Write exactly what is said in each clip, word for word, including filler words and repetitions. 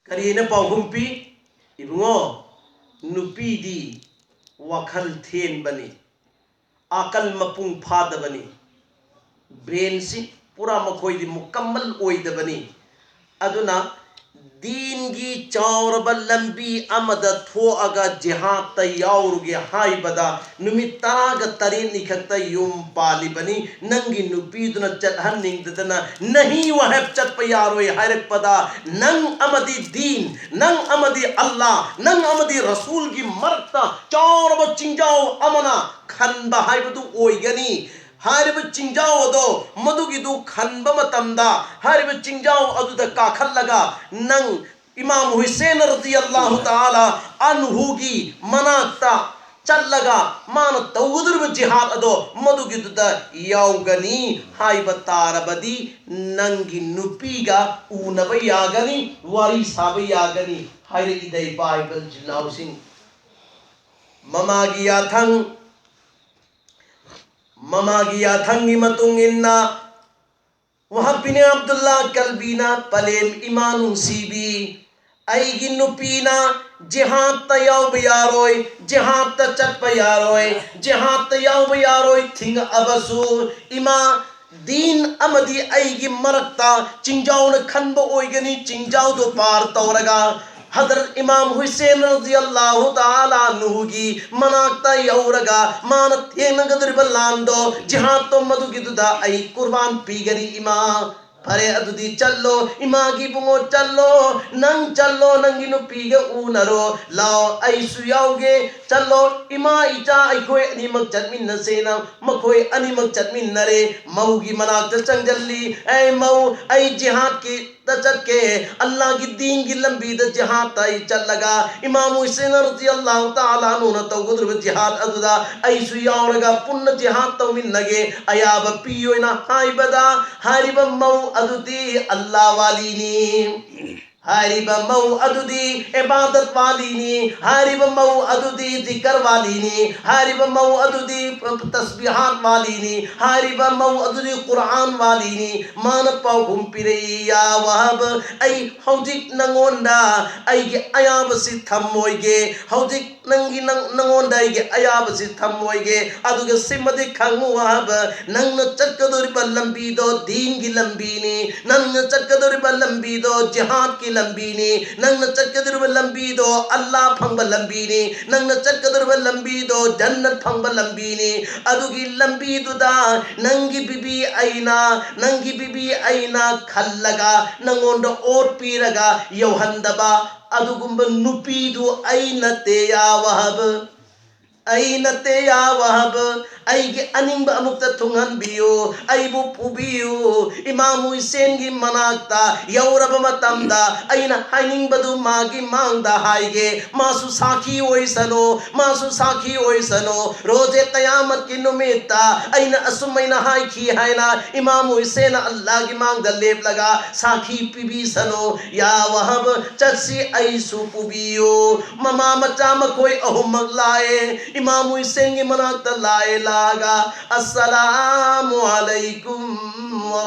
ꯀꯔꯤꯅ ꯄꯥꯎꯈꯨꯝ ꯄꯤ? ꯏꯕꯨꯡꯉꯣ, ꯅꯨꯄꯤꯗꯤ ꯋꯥꯈꯜ ꯊꯦꯟꯕꯅꯤ, ꯑꯀꯜ ꯃꯄꯨꯡ ꯐꯥꯗꯕꯅꯤ, ꯕ꯭ꯔꯦꯟꯁꯤ ꯄꯨꯔꯥ ꯃꯈꯣꯏꯗꯤ ꯃꯨꯀꯝꯃꯜ ꯑꯣꯏꯗꯕꯅꯤ꯫ ꯑꯗꯨꯅ ꯗꯤꯟꯒꯤ ꯆꯥꯎꯔꯕ ꯂꯝꯕꯤ ꯑꯃꯗ ꯊꯣꯛꯑꯒ ꯖꯤꯍꯥꯗꯇ ꯌꯥꯎꯔꯨꯒꯦ ꯍꯥꯏꯕꯗ ꯅꯨꯃꯤꯠ ꯇꯔꯥꯒ ꯇꯔꯦꯠꯅꯤ ꯈꯛꯇ ꯌꯨꯝ ꯄꯥꯜꯂꯤꯕꯅꯤ꯫ ꯅꯪꯒꯤ ꯅꯨꯄꯤꯗꯨꯅ ꯆꯠꯍꯟꯅꯤꯡꯗꯗꯅ ꯅꯍꯤ ꯋꯥꯍꯦꯞ ꯆꯠꯄ ꯌꯥꯔꯣꯏ ꯍꯥꯏꯔꯛꯄꯗ ꯅꯪ ꯑꯃꯗꯤ ꯗꯤꯟ, ꯅꯪ ꯑꯃꯗꯤ ꯑꯜꯂꯥ, ꯅꯪ ꯑꯃꯗꯤ ꯔꯁꯨꯜꯒꯤ ꯃꯔꯛꯇ ꯆꯥꯎꯔꯕ ꯆꯤꯡꯖꯥꯎ ꯑꯃꯅ ꯈꯟꯕ ꯍꯥꯏꯕꯗꯨ ꯑꯣꯏꯒꯅꯤ꯫ ꯍꯥꯏꯔꯤꯕ ꯆꯤꯡꯖꯥꯎ ꯑꯗꯣ ꯃꯗꯨꯒꯤꯗꯨ ꯈꯟꯕ ꯃꯇꯝꯗ ꯍꯥꯏꯔꯤꯕ ꯆꯤꯡꯖꯥꯎ ꯑꯗꯨꯗ ꯀꯥꯈꯠꯂꯒ ꯅꯪ ꯏꯃꯥꯝ ꯍꯨꯁꯦꯟ ꯔꯗꯤꯌꯜꯂꯥꯍꯨ ꯇꯥꯂꯥ ꯑꯟꯍꯨꯒꯤ ꯃꯅꯥꯛꯇ ꯆꯠꯂꯒ ꯃꯥꯅ ꯇꯧꯒꯗꯧꯔꯤꯕ ꯖꯤꯍꯥꯗ ꯑꯗꯣ ꯃꯗꯨꯒꯤꯗꯨꯗ ꯌꯥꯎꯒꯅꯤ ꯍꯥꯏꯕ ꯇꯥꯔꯕꯗꯤ ꯅꯪꯒꯤ ꯅꯨꯄꯤꯒ ꯎꯅꯕ ꯌꯥꯒꯅꯤ, ꯋꯥꯔꯤ ꯁꯥꯕ ꯌꯥꯒꯅꯤ ꯍꯥꯏꯔꯛꯏꯗꯩ ꯕꯥꯏꯕꯜ ꯖꯤꯜꯍꯥꯎꯁꯤꯡ꯫ ꯃꯃꯥꯒꯤ ꯌꯥꯊꯪ, ꯃꯃꯥꯒꯤ ꯌꯥꯊꯪꯒꯤ ꯃꯇꯨꯡ ꯏꯟꯅ ꯋꯥꯍꯕ ꯕꯤꯟ ꯑꯕꯗꯨꯜꯂꯥ ꯀꯜꯕꯤꯅ ꯄꯂꯦꯝ ꯏꯃꯥ ꯅꯨꯡꯁꯤꯕꯤ, ꯑꯩꯒꯤ ꯅꯨꯄꯤꯅ ꯖꯤꯍꯥꯗꯇ ꯌꯥꯎꯕ ꯌꯥꯔꯣꯏ, ꯖꯤꯍꯥꯗꯇ ꯆꯠꯄ ꯌꯥꯔꯣꯏ, ꯖꯤꯍꯥꯗꯇ ꯌꯥꯎꯕ ꯌꯥꯔꯣꯏ ꯊꯤꯡꯉꯛꯑꯕꯁꯨ ꯏꯃꯥ ꯗꯤꯟ ꯑꯃꯗꯤ ꯑꯩꯒꯤ ꯃꯔꯛꯇ ꯆꯤꯡꯖꯥꯎꯅ ꯈꯟꯕ ꯑꯣꯏꯒꯅꯤ꯫ ꯆꯤꯡꯖꯥꯎꯗꯨ ꯄꯥꯔ ꯇꯧꯔꯒ ꯍꯗꯔꯠ ꯏꯃꯥꯝ ꯍꯨꯁꯦꯟ ꯔꯗꯤꯌꯜꯂꯥꯍꯨ ꯇꯥꯂꯥ ꯑꯟꯍꯨꯒꯤ ꯃꯅꯥꯛꯇ ꯌꯧꯔꯒ ꯃꯥꯅ ꯊꯦꯡꯅꯒꯗꯧꯔꯤꯕ ꯂꯥꯟꯗꯣ, ꯖꯤꯍꯥꯗꯇꯣ ꯃꯗꯨꯒꯤꯗꯨꯗ ꯑꯩ ꯀꯨꯔꯕꯥꯟ ꯄꯤꯒꯅꯤ ꯏꯃꯥ꯫ ꯐꯔꯦ, ꯑꯗꯨꯗꯤ ꯆꯠꯂꯣ, ꯏꯃꯥꯒꯤ ꯏꯕꯨꯡꯉꯣ, ꯆꯠꯂꯣ, ꯅꯪ ꯆꯠꯂꯣ, ꯅꯪꯒꯤ ꯅꯨꯄꯤꯒ ꯎꯅꯔꯣ, ꯂꯥꯛꯑꯣ, ꯑꯩꯁꯨ ꯌꯥꯎꯒꯦ, ꯆꯠꯂꯣ, ꯏꯃꯥ, ꯏꯆꯥ, ꯑꯩꯈꯣꯏ ꯑꯅꯤꯃꯛ ꯆꯠꯃꯤꯟꯅꯁꯦꯅ ꯃꯈꯣꯏ ꯑꯅꯤꯃꯛ ꯆꯠꯃꯤꯟꯅꯔꯦ꯫ ꯃꯧꯒꯤ ꯃꯅꯥꯛꯇ ꯆꯪꯁꯤꯜꯂꯤ, ꯑꯦ ꯃꯧ, ꯑꯩ ꯖꯤꯍꯥꯗꯀꯤ ꯇ ꯆꯠꯀꯦ, ꯑꯜꯂꯥꯒꯤ ꯗꯤꯟꯒꯤ ꯂꯝꯕꯤꯗ ꯖꯤꯍꯥꯗꯇ ꯑꯩ ꯆꯠꯂꯒ ꯏꯃꯥꯝ ꯍꯨꯁꯦꯟ ꯔꯗꯤꯌꯜꯂꯥꯍꯨ ꯇꯥꯂꯥ ꯑꯟꯍꯨꯅ ꯇꯧꯒꯗꯧꯔꯤꯕ ꯖꯤꯍꯥꯗ ꯑꯗꯨꯗ ꯑꯩꯁꯨ ꯌꯥꯎꯔꯒ ꯄꯨꯟꯅ ꯖꯤꯍꯥꯗ ꯇꯧꯃꯤꯟꯅꯒꯦ, ꯑꯌꯥꯕ ꯄꯤꯌꯣꯅ ꯍꯥꯏꯕꯗ ꯍꯥꯏꯔꯤꯕ ꯃꯧ ꯑꯗꯨꯗꯤ ꯑꯜꯂꯥ ꯋꯥꯂꯤꯅꯤ꯫ ꯍꯥꯏꯔꯤꯕ ꯃꯧ ꯑꯗꯨꯗꯤ ꯏꯕꯥꯗꯠ ꯋꯥꯂꯤꯅꯤ, ꯍꯥꯏꯔꯤꯕ ꯃꯧ ꯑꯗꯨꯗꯤ ꯖꯤꯀꯔ ꯋꯥꯂꯤꯅꯤ, ꯍꯥꯏꯔꯤꯕ ꯃꯧ ꯑꯗꯨꯗꯤ ꯇꯁꯕꯤꯍꯥꯠ ꯋꯥꯂꯤꯅꯤ, ꯍꯥꯏꯔꯤꯕ ꯃꯧ ꯑꯗꯨꯗꯤ ꯀꯨꯔꯥꯟ ꯋꯥꯂꯤꯅꯤ꯫ ꯃꯥꯅ ꯄꯥꯎꯈꯨꯝ ꯄꯤꯔꯛꯏ, ꯌꯥ ꯋꯥꯍꯕ, ꯑꯩ ꯍꯧꯖꯤꯛ ꯅꯪꯉꯣꯟꯗ ꯑꯩꯒꯤ ꯑꯌꯥꯕꯁꯤ ꯊꯝꯃꯣꯏꯒꯦ, ꯍꯧꯖꯤꯛ ꯅꯪꯒꯤ ꯅꯪ ꯅꯪꯉꯣꯟꯗ ꯑꯩꯒꯤ ꯑꯌꯥꯕꯁꯤ ꯊꯝꯃꯣꯏꯒꯦ꯫ ꯑꯗꯨꯒ ꯁꯤꯃꯗꯤ ꯈꯪꯉꯨ ꯍꯥꯏꯕ, ꯅꯪꯅ ꯆꯠꯀꯗꯧꯔꯤꯕ ꯂꯝꯕꯤꯗꯣ ꯗꯤꯟꯒꯤ ꯂꯝꯕꯤꯅꯤ, ꯅꯪꯅ ꯆꯠꯀꯗꯧꯔꯤꯕ ꯂꯝꯕꯤꯗꯣ ꯖꯤꯍꯥꯗꯀꯤ ꯂꯝꯕꯤꯅꯤ, ꯅꯪꯅ ꯆꯠꯀꯗꯧꯔꯤꯕ ꯂꯝꯕꯤꯗꯣ ꯑꯜꯂꯥ ꯐꯪꯕ ꯂꯝꯕꯤꯅꯤ, ꯅꯪꯅ ꯆꯠꯀꯗꯧꯔꯤꯕ ꯂꯝꯕꯤꯗꯣ ꯖꯟꯅꯠ ꯐꯪꯕ ꯂꯝꯕꯤꯅꯤ꯫ ꯑꯗꯨꯒꯤ ꯂꯝꯕꯤꯗꯨꯗ ꯅꯪꯒꯤ ꯕꯤꯕꯤ ꯑꯩꯅ, ꯅꯪꯒꯤ ꯕꯤꯕꯤ ꯑꯩꯅ ꯈꯜꯂꯒ ꯅꯪꯉꯣꯟꯗ ꯑꯣꯠꯄꯤꯔꯒ ꯌꯧꯍꯟꯗꯕ ꯑꯗꯨꯒꯨꯝꯕ ꯅꯨꯄꯤꯗꯨ ꯑꯩ ꯅꯠꯇꯦ, ꯌꯥ ꯋꯥꯍꯕ, ꯑꯩ ꯅꯠꯇꯦ, ꯌꯥ ꯋꯥꯍꯕ꯫ ꯑꯩꯒꯤ ꯑꯅꯤꯡꯕ ꯑꯃꯨꯛꯇ ꯊꯨꯡꯍꯟꯕꯤꯌꯨ, ꯑꯩꯕꯨ ꯄꯨꯕꯤꯌꯨ꯫ ꯏꯃꯥꯝ ꯍꯨꯏꯁꯦꯟꯒꯤ ꯃꯅꯥꯛꯇ ꯌꯧꯔꯕ ꯃꯇꯝꯗ ꯑꯩꯅ ꯍꯥꯏꯅꯤꯡꯕꯗꯨ ꯃꯥꯒꯤ ꯃꯥꯡꯗ ꯍꯥꯏꯒꯦ꯫ ꯃꯥꯁꯨ ꯁꯥꯈꯤ ꯑꯣꯏꯁꯅꯨ, ꯃꯥꯁꯨ ꯁꯥꯈꯤ ꯑꯣꯏꯁꯅꯨ꯫ ꯔꯣꯖꯦ ꯀꯌꯥꯃꯠꯀꯤ ꯅꯨꯃꯤꯠꯇ ꯑꯩꯅ ꯑꯁꯨꯝꯃꯥꯏꯅ ꯍꯥꯏꯈꯤ ꯍꯥꯏꯅ ꯏꯃꯥꯝ ꯍꯨꯏꯁꯦꯟꯅ ꯑꯜꯂꯥꯒꯤ ꯃꯥꯡꯗ ꯂꯦꯞꯂꯒ ꯁꯥꯈꯤ ꯄꯤꯕꯤꯁꯅꯨ꯫ ꯌꯥ ꯋꯥꯍꯕ, ꯆꯠꯁꯤ, ꯑꯩꯁꯨ ꯄꯨꯕꯤꯌꯨ꯫ ꯃꯃꯥ ꯃꯆꯥ ꯃꯈꯣꯏ ꯑꯍꯨꯝꯃꯛ ꯂꯥꯛꯑꯦ꯫ ꯏꯃꯥꯝ ꯍꯨꯏꯁꯦꯟꯒꯤ ꯃꯅꯥꯛꯇ ꯂꯥꯛꯑꯦ, ꯂꯥꯛꯑꯒ, "ꯑꯁꯁꯂꯥꯃꯨ ꯑꯂꯩꯀꯨꯝ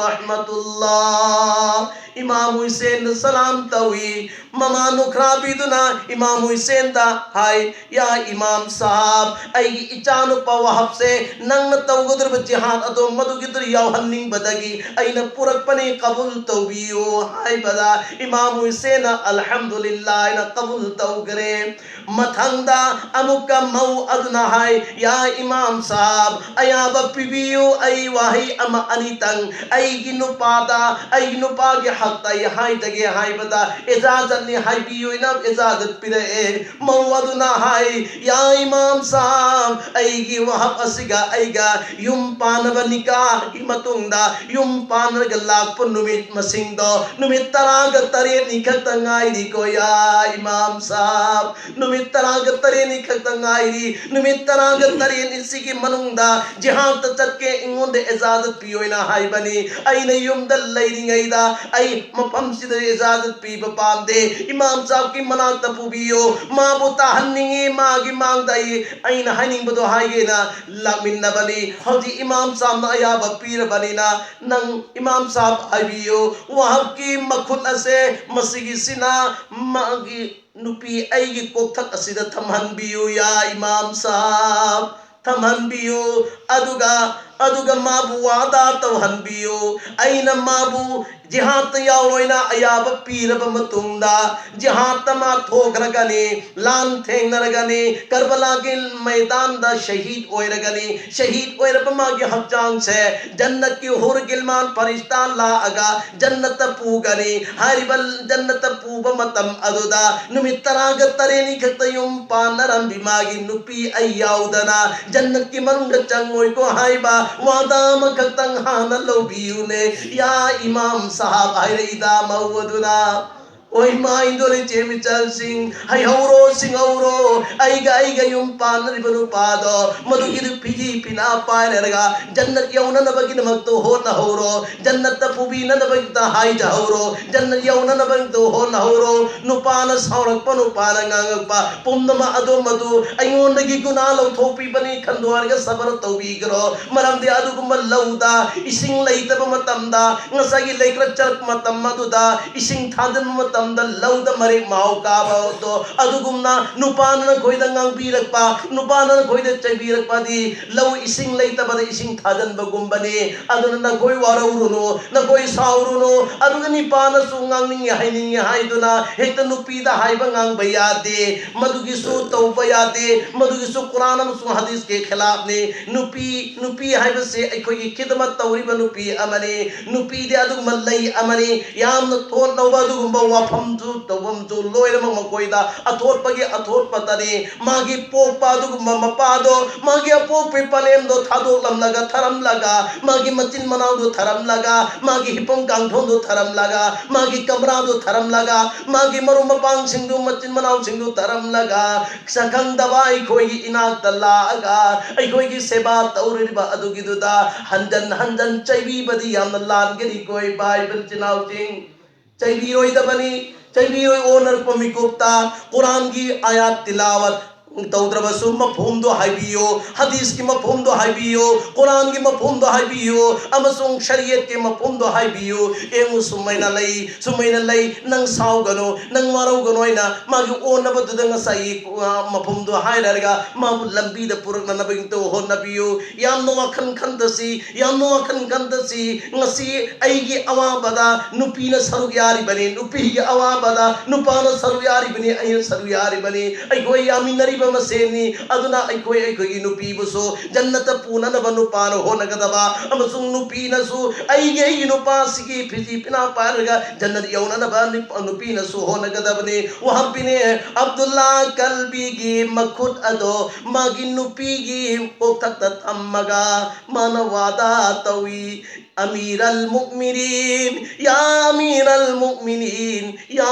ꯋꯔꯍꯃꯇꯨꯜꯂꯥꯍ꯫" ꯏꯃꯥꯝ ꯍꯨꯏꯁꯦꯟꯗ ꯁꯂꯥꯝ ꯇꯧꯏ꯫ ꯃꯃꯥ ꯅꯨꯈ꯭ꯔꯥꯕꯤꯗꯨꯅ ꯏꯃꯥꯝ ꯍꯨꯏꯁꯦꯟꯗ ꯍꯥꯏ, "ꯌꯥ ꯏꯃꯥꯝ ꯁꯥꯍꯕ, ꯑꯩꯒꯤ ꯏꯆꯥꯅꯨꯄꯥ ꯋꯥꯍꯕꯁꯦ ꯅꯪꯅ ꯇꯧꯒꯗꯧꯔꯤꯕ ꯖꯤꯍꯥꯗ ꯑꯗꯣ ꯃꯗꯨꯒꯤꯗꯨ ꯌꯥꯎꯍꯟꯅꯤꯡꯕꯗꯒꯤ ꯑꯩꯅ ꯄꯨꯔꯛꯄꯅꯤ, ꯀꯕꯨꯜ ꯇꯧꯕꯤꯌꯨ" ꯍꯥꯏꯕꯗ ꯏꯃꯥꯝ ꯍꯨꯏꯁꯦꯟꯅ "ꯑꯜꯍꯝꯗꯨꯂꯤꯜꯂꯥꯍ" ꯍꯥꯏꯅ ꯀꯕꯨꯜ ꯇꯧꯈ꯭ꯔꯦ꯫ ꯃꯊꯪꯗ ꯑꯃꯨꯛꯀ ꯃꯧ ꯑꯗꯨꯅ ꯍꯥꯏ, "ꯌꯥ ꯏꯃꯥꯝ ꯁꯥꯍꯕ, ꯑꯌꯥꯕ ꯄꯤꯕꯤꯌꯨ, ꯑꯩ ꯋꯥꯍꯩ ꯑꯃ ꯑꯅꯤꯇꯪ ꯑꯩꯒꯤ ꯅꯨꯄꯥꯗ, ꯑꯩꯒꯤ ꯅꯨꯄꯥꯒꯤ ꯍꯛꯇ ꯑꯩ ꯍꯥꯏꯖꯒꯦ" ꯍꯥꯏꯕꯗ, "ꯏꯖꯥꯖꯠꯅꯤ, ꯍꯥꯏꯕꯤꯌꯨ" ꯍꯥꯏꯅ ꯏꯖꯥꯖꯠ ꯄꯤꯔꯛꯑꯦ꯫ ꯃꯧ ꯑꯗꯨꯅ ꯍꯥꯏ, "ꯌꯥ ꯏꯃꯥꯝ ꯁꯥꯍꯕ, ꯑꯩꯒꯤ ꯋꯥꯍꯕ ꯑꯁꯤꯒ ꯑꯩꯒ ꯌꯨꯝ ꯄꯥꯟꯅꯕ ꯅꯤꯀꯥꯍꯒꯤ ꯃꯇꯨꯡꯗ ꯌꯨꯝ ꯄꯥꯟꯅꯔꯒ ꯂꯥꯛꯄ ꯅꯨꯃꯤꯠ ꯃꯁꯤꯡꯗꯣ ꯅꯨꯃꯤꯠ ꯇꯔꯥꯒ ꯇꯔꯦꯠꯅꯤ ꯈꯛꯇ ꯉꯥꯏꯔꯤꯀꯣ, ꯌꯥ ꯏꯃꯥꯝ ꯁꯥꯍꯕ, ꯅꯨꯃꯤꯠ ꯇꯔꯥꯒ ꯇꯔꯦꯠꯅꯤ ꯈꯛꯇ ꯉꯥꯏꯔꯤ꯫ ꯅꯨꯃꯤꯠ ꯇꯔꯥꯒ ꯇꯔꯦꯠꯅꯤ ꯁꯤꯒꯤ ꯃꯅꯨꯡꯗ ꯖꯤꯍꯥꯗꯇ ꯆꯠꯀꯦ, ꯑꯩꯉꯣꯟꯗ ꯏꯖꯥꯖꯠ ꯄꯤꯌꯣꯅ ꯍꯥꯏꯕꯅꯤ꯫ ꯑꯩꯅ ꯌꯨꯝꯗ ꯂꯩꯔꯤꯉꯩꯗ ꯑꯩ ꯃꯐꯝꯁꯤꯗ ꯏꯖꯥꯖꯠ ꯄꯤꯕ ꯄꯥꯝꯗꯦ꯫ ꯏꯃꯥꯝ ꯁꯥꯍꯕꯀꯤ ꯃꯅꯥꯛꯇ ꯄꯨꯕꯤꯌꯨ, ꯃꯥꯕꯨ ꯇꯥꯍꯟꯅꯤꯡꯉꯤ, ꯃꯥꯒꯤ ꯃꯥꯡꯗ ꯑꯩ ꯑꯩꯅ ꯍꯥꯏꯅꯤꯡꯕꯗꯣ ꯍꯥꯏꯒꯦꯅ ꯂꯥꯛꯃꯤꯟꯅꯕꯅꯤ꯫ ꯍꯧꯖꯤꯛ ꯏꯃꯥꯝ ꯁꯥꯍꯕꯅ ꯑꯌꯥꯕ ꯄꯤꯔꯕꯅꯤꯅ ꯅꯪ ꯏꯃꯥꯝ ꯁꯥꯍꯕ ꯍꯥꯏꯕꯤꯌꯨ, ꯋꯥꯍꯕꯀꯤ ꯃꯈꯨꯠ ꯑꯁꯦ ꯃꯁꯤꯒꯤꯁꯤꯅ ꯃꯥꯒꯤ ꯅꯨꯄꯤ ꯑꯩꯒꯤ ꯀꯣꯛꯊꯛ ꯑꯁꯤꯗ ꯊꯝꯍꯟꯕꯤꯌꯨ, ꯌꯥ ꯏꯃꯥꯝ ꯁꯥꯍꯕ, ꯊꯝꯍꯟꯕꯤꯌꯨ꯫ ꯑꯗꯨꯒ ꯑꯗꯨꯒ ꯃꯥꯕꯨ ꯋꯥꯗꯥ ꯇꯧꯍꯟꯕꯤꯌꯨ꯫ ꯑꯩꯅ ꯃꯥꯕꯨ ꯖꯤꯍꯥꯗꯇ ꯌꯥꯎꯔꯣꯏꯅ ꯑꯌꯥꯕ ꯄꯤꯔꯕ ꯃꯇꯨꯡꯗ ꯖꯤꯍꯥꯗꯇ ꯃꯥ ꯊꯣꯛꯈ꯭ꯔꯒꯅꯤ, ꯂꯥꯟ ꯊꯦꯡꯅꯔꯒꯅꯤ, ꯀꯔꯕꯂꯥꯒꯤ ꯃꯩꯗꯥꯟꯗ ꯁꯍꯤꯗ ꯑꯣꯏꯔꯒꯅꯤ꯫ ꯁꯍꯤꯗ ꯑꯣꯏꯔꯕ ꯃꯥꯒꯤ ꯍꯛꯆꯥꯡꯁꯦ ꯖꯟꯅꯠꯀꯤ ꯍꯨꯔ ꯒꯤꯜꯃꯥꯟ ꯐꯔꯤꯁꯇꯥ ꯂꯥꯛꯑꯒ ꯖꯟꯅꯠꯇ ꯄꯨꯒꯅꯤ꯫ ꯍꯥꯏꯔꯤꯕ ꯖꯟꯅꯠꯇ ꯄꯨꯕ ꯃꯇꯝ ꯑꯗꯨꯗ ꯅꯨꯃꯤꯠ ꯇꯔꯥꯒ ꯇꯔꯦꯠꯅꯤ ꯈꯛꯇ ꯌꯨꯝ ꯄꯥꯟꯅꯔꯝꯕꯤ ꯃꯥꯒꯤ ꯅꯨꯄꯤ ꯑꯩ ꯌꯥꯎꯗꯅ ꯖꯟꯅꯠꯀꯤ ꯃꯅꯨꯡꯗ ꯆꯪꯉꯣꯏꯀꯣ ꯍꯥꯏꯕ ꯋꯥꯗꯥ ꯑꯃꯈꯛꯇꯪ ꯍꯥꯟꯅ ꯂꯧꯕꯤꯌꯨꯅꯦ, ꯌꯥ ꯏꯃꯥꯝ ꯁꯥꯍꯕ ꯍꯥꯏꯔꯛꯏꯗ ꯃꯧ ꯑꯗꯨꯅ꯫ ꯑꯣꯏ ꯃꯥꯏꯗꯣ ꯏꯆꯦ ꯃꯤꯆꯜꯁꯤꯡ, ꯍꯩꯍꯧꯔꯣ, ꯁꯤꯡꯍꯧꯔꯣ, ꯑꯩꯒ ꯑꯩꯒ ꯌꯨꯝ ꯄꯥꯟꯅꯔꯤꯕ ꯅꯨꯄꯥꯗꯣ, ꯃꯗꯨꯒꯤꯗꯨ ꯐꯤꯖꯤ ꯐꯤꯅꯥ ꯄꯥꯏꯔꯒ ꯖꯟꯅꯠ ꯌꯧꯅꯅꯕꯒꯤꯗꯃꯛꯇ ꯍꯣꯠꯅꯍꯧꯔꯣ, ꯖꯟꯅꯠꯇ ꯄꯨꯕꯤꯅꯅꯕꯒꯤꯗꯃꯛꯇ ꯍꯥꯏꯖꯍꯧꯔꯣ, ꯖꯟꯅꯠ ꯌꯧꯅꯅꯕꯒꯤꯗꯃꯛꯇ ꯍꯣꯠꯅꯍꯧꯔꯣ꯫ ꯅꯨꯄꯥꯅ ꯁꯥꯎꯔꯛꯄ, ꯅꯨꯄꯥꯅ ꯉꯥꯡꯉꯛꯄ ꯄꯨꯝꯅꯃꯛ ꯑꯗꯨ ꯃꯗꯨ ꯑꯩꯉꯣꯟꯗꯒꯤ ꯒꯨꯅꯥ ꯂꯧꯊꯣꯛꯄꯤꯕꯅꯤ ꯈꯟꯗꯣꯛꯑꯒ ꯁꯕꯔ ꯇꯧꯕꯤꯈ꯭ꯔꯣ꯫ ꯃꯔꯝꯗꯤ ꯑꯗꯨꯒꯨꯝꯕ ꯂꯧꯗ ꯏꯁꯤꯡ ꯂꯩꯇꯕ ꯃꯇꯝꯗ, ꯉꯁꯥꯏꯒꯤ ꯂꯩꯀ꯭ꯔꯛ ꯆꯠꯂꯛꯄ ꯃꯇꯝ ꯑꯗꯨꯗ ꯏꯁꯤꯡ ꯊꯥꯖꯤꯟꯕ ꯃꯇꯝꯗ ꯂꯧꯗ ꯃꯔꯦꯛ ꯃꯍꯥꯎ ꯀꯥꯕꯗꯣ, ꯑꯗꯨꯒꯨꯝꯅ ꯅꯨꯄꯥꯅ ꯅꯈꯣꯏꯗ ꯉꯥꯡꯕꯤꯔꯛꯄ, ꯅꯨꯄꯥꯅ ꯅꯈꯣꯏꯗ ꯆꯩꯕꯤꯔꯛꯄꯗꯤ ꯂꯧ ꯏꯁꯤꯡ ꯂꯩꯇꯕꯗ ꯏꯁꯤꯡ ꯊꯥꯖꯤꯟꯕꯒꯨꯝꯕꯅꯤ꯫ ꯑꯗꯨꯅ ꯅꯈꯣꯏ ꯋꯥꯔꯧꯔꯨꯅꯨ, ꯅꯈꯣꯏ ꯁꯥꯎꯔꯨꯅꯨ꯫ ꯑꯗꯨꯒ ꯅꯨꯄꯥꯅꯁꯨ ꯉꯥꯡꯅꯤꯡꯉꯤ ꯍꯥꯏꯅꯤꯡꯉꯤ ꯍꯥꯏꯗꯨꯅ ꯍꯦꯛꯇ ꯅꯨꯄꯤꯗ ꯍꯥꯏꯕ ꯉꯥꯡꯕ ꯌꯥꯗꯦ, ꯃꯗꯨꯒꯤꯁꯨ ꯇꯧꯕ ꯌꯥꯗꯦ, ꯃꯗꯨꯒꯤꯁꯨ ꯀꯨꯔꯥꯟ ꯑꯃꯁꯨꯡ ꯍꯗꯤꯁꯀꯤ ꯈꯤꯂꯥꯐꯅꯤ꯫ ꯅꯨꯄꯤ, ꯅꯨꯄꯤ ꯍꯥꯏꯕꯁꯤ ꯑꯩꯈꯣꯏꯒꯤ ꯈꯤꯗꯃꯠ ꯇꯧꯔꯤꯕ ꯅꯨꯄꯤ ꯑꯃꯅꯤ꯫ ꯅꯨꯄꯤꯗꯤ ꯑꯗꯨꯒꯨꯝꯕ ꯂꯩ ꯑꯃꯅꯤ꯫ ꯌꯥꯝꯅ ꯊꯣꯠꯅꯧꯕ ꯑꯗꯨꯒꯨꯝꯕ ꯋꯥꯐꯝ ꯐꯝꯁꯨ ꯇꯧꯐꯝꯁꯨ ꯂꯣꯏꯅꯃꯛ ꯃꯈꯣꯏꯗ ꯑꯊꯣꯠꯄꯒꯤ ꯑꯊꯣꯠꯄꯇꯅꯤ꯫ ꯃꯥꯒꯤ ꯄꯣꯛꯄ ꯑꯗꯨꯒꯨꯝꯕ ꯃꯄꯥꯗꯣ, ꯃꯥꯒꯤ ꯑꯄꯣꯛꯄꯒꯤ ꯄꯂꯦꯝꯗꯣ ꯊꯥꯗꯣꯛꯂꯝꯂꯒ, ꯊꯔꯝꯂꯒ, ꯃꯥꯒꯤ ꯃꯆꯤꯟ ꯃꯅꯥꯎꯗꯨ ꯊꯔꯝꯂꯒ, ꯃꯥꯒꯤ ꯍꯤꯞꯐꯝ ꯀꯥꯡꯊꯣꯟꯗꯨ ꯊꯔꯝꯂꯒ, ꯃꯥꯒꯤ ꯀꯝꯔꯥꯗꯨ ꯊꯔꯝꯂꯒ, ꯃꯥꯒꯤ ꯃꯔꯨꯞ ꯃꯄꯥꯡꯁꯤꯡꯗꯨ, ꯃꯆꯤꯟ ꯃꯅꯥꯎꯁꯤꯡꯗꯨ ꯊꯔꯝꯂꯒ, ꯁꯛꯈꯪꯗꯕ ꯑꯩꯈꯣꯏꯒꯤ ꯏꯅꯥꯛꯇ ꯂꯥꯛꯑꯒ ꯑꯩꯈꯣꯏꯒꯤ ꯁꯦꯕꯥ ꯇꯧꯔꯤꯕ ꯑꯗꯨꯒꯤꯗꯨꯗ ꯍꯟꯖꯟ ꯍꯟꯖꯟ ꯆꯩꯕꯤꯕꯗꯤ ꯌꯥꯝꯅ ꯂꯥꯟꯒꯅꯤꯀꯣ, ꯏꯄꯥ ꯏꯆꯤꯟ ꯏꯅꯥꯎꯁꯤꯡ꯫ ꯆꯩꯕꯤꯔꯣꯏꯗꯕꯅꯤ꯫ ꯆꯩꯕꯤꯔꯣꯏ꯫ ꯑꯣꯟꯅꯔꯛꯄ ꯃꯤꯀꯨꯞꯇ ꯀꯨꯔꯥꯟꯒꯤ ꯑꯥꯌꯥꯠ ꯇꯤꯂꯥꯋꯠ ꯇꯧꯗ꯭ꯔꯕꯁꯨ ꯃꯐꯍꯨꯝꯗꯣ ꯍꯥꯏꯕꯤꯌꯨ, ꯍꯗꯤꯁꯀꯤ ꯃꯐꯍꯨꯝꯗꯣ ꯍꯥꯏꯕꯤꯌꯨ, ꯀꯨꯔꯥꯟꯒꯤ ꯃꯐꯍꯨꯝꯗꯣ ꯍꯥꯏꯕꯤꯌꯨ, ꯑꯃꯁꯨꯡ ꯁꯔꯤꯌꯠꯀꯤ ꯃꯐꯍꯨꯝꯗꯣ ꯍꯥꯏꯕꯤꯌꯨ꯫ ꯌꯦꯡꯉꯨ, ꯁꯨꯃꯥꯏꯅ ꯂꯩ, ꯁꯨꯃꯥꯏꯅ ꯂꯩ, ꯅꯪ ꯁꯥꯎꯒꯅꯨ, ꯅꯪ ꯋꯥꯔꯧꯒꯅꯨ ꯍꯥꯏꯅ ꯃꯥꯒꯤ ꯑꯣꯟꯅꯕꯗꯨꯗ ꯉꯁꯥꯏꯒꯤ, ꯑ, ꯃꯐꯍꯨꯝꯗꯣ ꯍꯥꯏꯔꯒ ꯃꯥꯕꯨ ꯂꯝꯕꯤꯗ ꯄꯨꯔꯛꯅꯅꯕꯒꯤꯗꯃꯛꯇ ꯍꯣꯠꯅꯕꯤꯌꯨ꯫ ꯌꯥꯝꯅ ꯋꯥꯈꯜ ꯈꯟꯊꯁꯤ, ꯌꯥꯝꯅ ꯋꯥꯈꯜ ꯈꯟꯊꯁꯤ꯫ ꯉꯁꯤ ꯑꯩꯒꯤ ꯑꯋꯥꯕꯗ ꯅꯨꯄꯤꯅ ꯁꯔꯨꯛ ꯌꯥꯔꯤꯕꯅꯤ, ꯅꯨꯄꯤꯒꯤ ꯑꯋꯥꯕꯗ ꯅꯨꯄꯥꯅ ꯁꯔꯨꯛ ꯌꯥꯔꯤꯕꯅꯤ, ꯑꯩꯅ ꯁꯔꯨꯛ ꯌꯥꯔꯤꯕꯅꯤ꯫ ꯑꯩꯈꯣꯏ ꯌꯥꯃꯤꯟꯅꯔꯤꯕ ꯃꯁꯦꯟꯅꯤ꯫ ꯑꯗꯨꯅ ꯑꯩꯈꯣꯏ ꯑꯩꯈꯣꯏꯒꯤ ꯅꯨꯄꯤꯕꯨꯁꯨ ꯖꯟꯅꯠꯇ ꯄꯨꯅꯅꯕ ꯅꯨꯄꯥꯅ ꯍꯣꯠꯅꯒꯗꯕ, ꯑꯃꯁꯨꯡ ꯅꯨꯄꯤꯅꯁꯨ ꯑꯩꯒꯤ ꯑꯩꯒꯤ ꯅꯨꯄꯥꯁꯤꯒꯤ ꯐꯤꯖꯤ ꯐꯤꯅꯥ ꯄꯥꯏꯔꯒ ꯖꯟꯅꯠ ꯌꯧꯅꯅꯕ ꯅꯨꯄꯥ ꯅꯨꯄꯤꯅꯁꯨ ꯍꯣꯠꯅꯒꯗꯕꯅꯤ꯫ ꯋꯥꯍꯕꯤꯅꯦ ꯑꯕꯗꯨꯜꯂꯥ ꯀꯜꯕꯤꯒꯤ ꯃꯈꯨꯠ ꯑꯗꯣ ꯃꯥꯒꯤ ꯅꯨꯄꯤꯒꯤ ꯀꯣꯛꯊꯛꯇ ꯊꯝꯃꯒ ꯃꯥꯅ ꯋꯥꯗꯥ ꯇꯧꯏ, "ꯑꯃꯤꯔꯜ ꯃꯨꯛꯃꯤꯅꯤꯟ, ꯌꯥ ꯑꯃꯤꯔꯜ ꯃꯨꯛꯃꯤꯅꯤꯟ, ꯌꯥ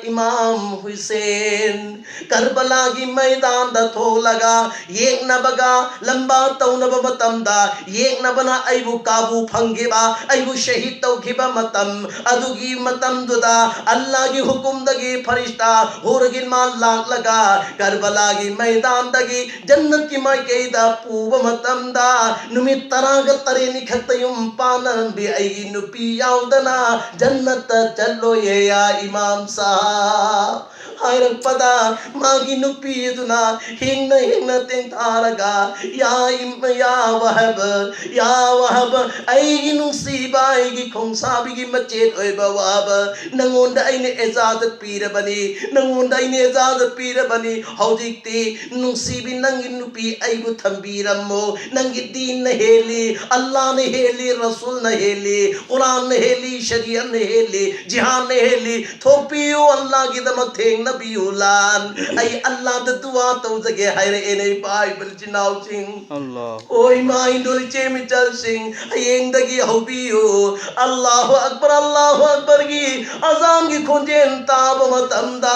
ꯏꯃꯥꯝ ꯍꯨꯁꯦꯟ, ꯀꯔꯕꯂꯥꯒꯤ ꯃꯩꯗꯥꯟꯗ ꯊꯣꯛꯂꯒ ꯌꯦꯛꯅꯕꯒ ꯂꯝꯕꯥ ꯇꯧꯅꯕ ꯃꯇꯝꯗ ꯌꯦꯛꯅꯕꯅ ꯑꯩꯕꯨ ꯀꯥꯕꯨ ꯐꯪꯈꯤꯕ, ꯑꯩꯕꯨ ꯁꯍꯤꯗ ꯇꯧꯈꯤꯕ ꯃꯇꯝ ꯑꯗꯨꯒꯤ ꯃꯇꯝꯗꯨꯗ ꯑꯜꯂꯥꯒꯤ ꯍꯨꯀꯨꯝꯗꯒꯤ ꯐꯔꯤꯁꯇꯥ ꯍꯨꯔꯒꯤꯟ ꯃꯥ ꯂꯥꯛꯂꯒ ꯀꯔꯕꯂꯥꯒꯤ ꯃꯩꯗꯥꯟꯗꯒꯤ ꯖꯟꯅꯠꯀꯤ ꯃꯥꯏꯀꯩꯗ ꯄꯨꯕ ꯃꯇꯝꯗ ꯅꯨꯃꯤꯠ ꯇꯔꯥꯒ ꯇꯔꯦꯠꯅꯤ ꯈꯛꯇ ꯌꯨꯝ ꯄꯥꯟꯅꯔꯝꯕꯤ ꯑꯩꯒꯤ ꯅꯨꯄꯤ ꯌꯥꯎꯗꯅ ꯖꯟꯅꯠꯇ ꯆꯠꯂꯣꯏꯌꯦ, ꯌꯥ ꯏꯃꯥꯝ ꯁꯥꯍꯕ" ꯍꯥꯏꯔꯛꯄꯗ ꯃꯥꯒꯤ ꯅꯨꯄꯤ ꯑꯗꯨꯅ ꯍꯤꯡꯅ ꯍꯤꯡꯅ ꯇꯦꯡꯊꯥꯔꯒ, "ꯌꯥ ꯏꯝ-, ꯌꯥ ꯋꯥꯍꯕ, ꯌꯥ ꯋꯥꯍꯕ, ꯑꯩꯒꯤ ꯅꯨꯡꯁꯤꯕ, ꯑꯩꯒꯤ ꯈꯣꯡꯁꯥꯕꯤꯒꯤ ꯃꯆꯦꯠ ꯑꯣꯏꯕ ꯋꯥꯍꯕ, ꯅꯪꯉꯣꯟꯗ ꯑꯩꯅ ꯏꯖꯥꯖꯠ ꯄꯤꯔꯕꯅꯤ, ꯅꯪꯉꯣꯟꯗ ꯑꯩꯅ ꯏꯖꯥꯖꯠ ꯄꯤꯔꯕꯅꯤ꯫ ꯍꯧꯖꯤꯛꯇꯤ ꯅꯨꯡꯁꯤꯕꯤ, ꯅꯪꯒꯤ ꯅꯨꯄꯤ ꯑꯩꯕꯨ ꯊꯝꯕꯤꯔꯝꯃꯣ꯫ ꯅꯪꯒꯤ ꯗꯤꯟꯅ ꯍꯦꯜꯂꯤ, ꯑꯜꯂꯥꯅ ꯍꯦꯜꯂꯤ, ꯔꯁꯨꯜ ꯔꯁꯨꯜꯅ ꯍꯦꯜꯂꯤ, ꯀꯨꯔꯥꯟꯅ ꯍꯦꯜꯂꯤ, ꯁꯔꯤꯌꯠꯅ ꯍꯦꯜꯂꯤ, ꯖꯤꯍꯥꯟꯅ ꯍꯦꯜꯂꯤ꯫ ꯊꯣꯛꯄꯤꯌꯨ ꯑꯜꯂꯥꯒꯤꯗꯃꯛ ꯊꯦꯡꯅꯕꯤꯌꯨ ꯂꯥꯟ꯫ ꯑꯩ ꯑꯜꯂꯥꯗ ꯗꯨꯋꯥ ꯇꯧꯖꯒꯦ ꯍꯥꯏꯔꯛꯑꯦꯅꯦ ꯏꯄꯥ ꯏꯆꯤꯟ ꯏꯅꯥꯎꯁꯤꯡ꯫ ꯑꯜꯂꯥꯍꯨ ꯑꯣ ꯏꯃꯥ ꯏꯟꯗꯣꯜ ꯏꯆꯦ ꯃꯤꯆꯜꯁꯤꯡ, ꯍꯌꯦꯡꯗꯒꯤ ꯍꯧꯕꯤꯌꯨ꯫ ꯑꯜꯂꯥꯍꯨ ꯑꯛꯕꯔ, ꯑꯜꯂꯥꯍꯨ ꯑꯛꯕꯔꯒꯤ ꯑꯖꯥꯟꯒꯤ ꯈꯣꯟꯖꯦꯜ ꯇꯥꯕ ꯃꯇꯝꯗ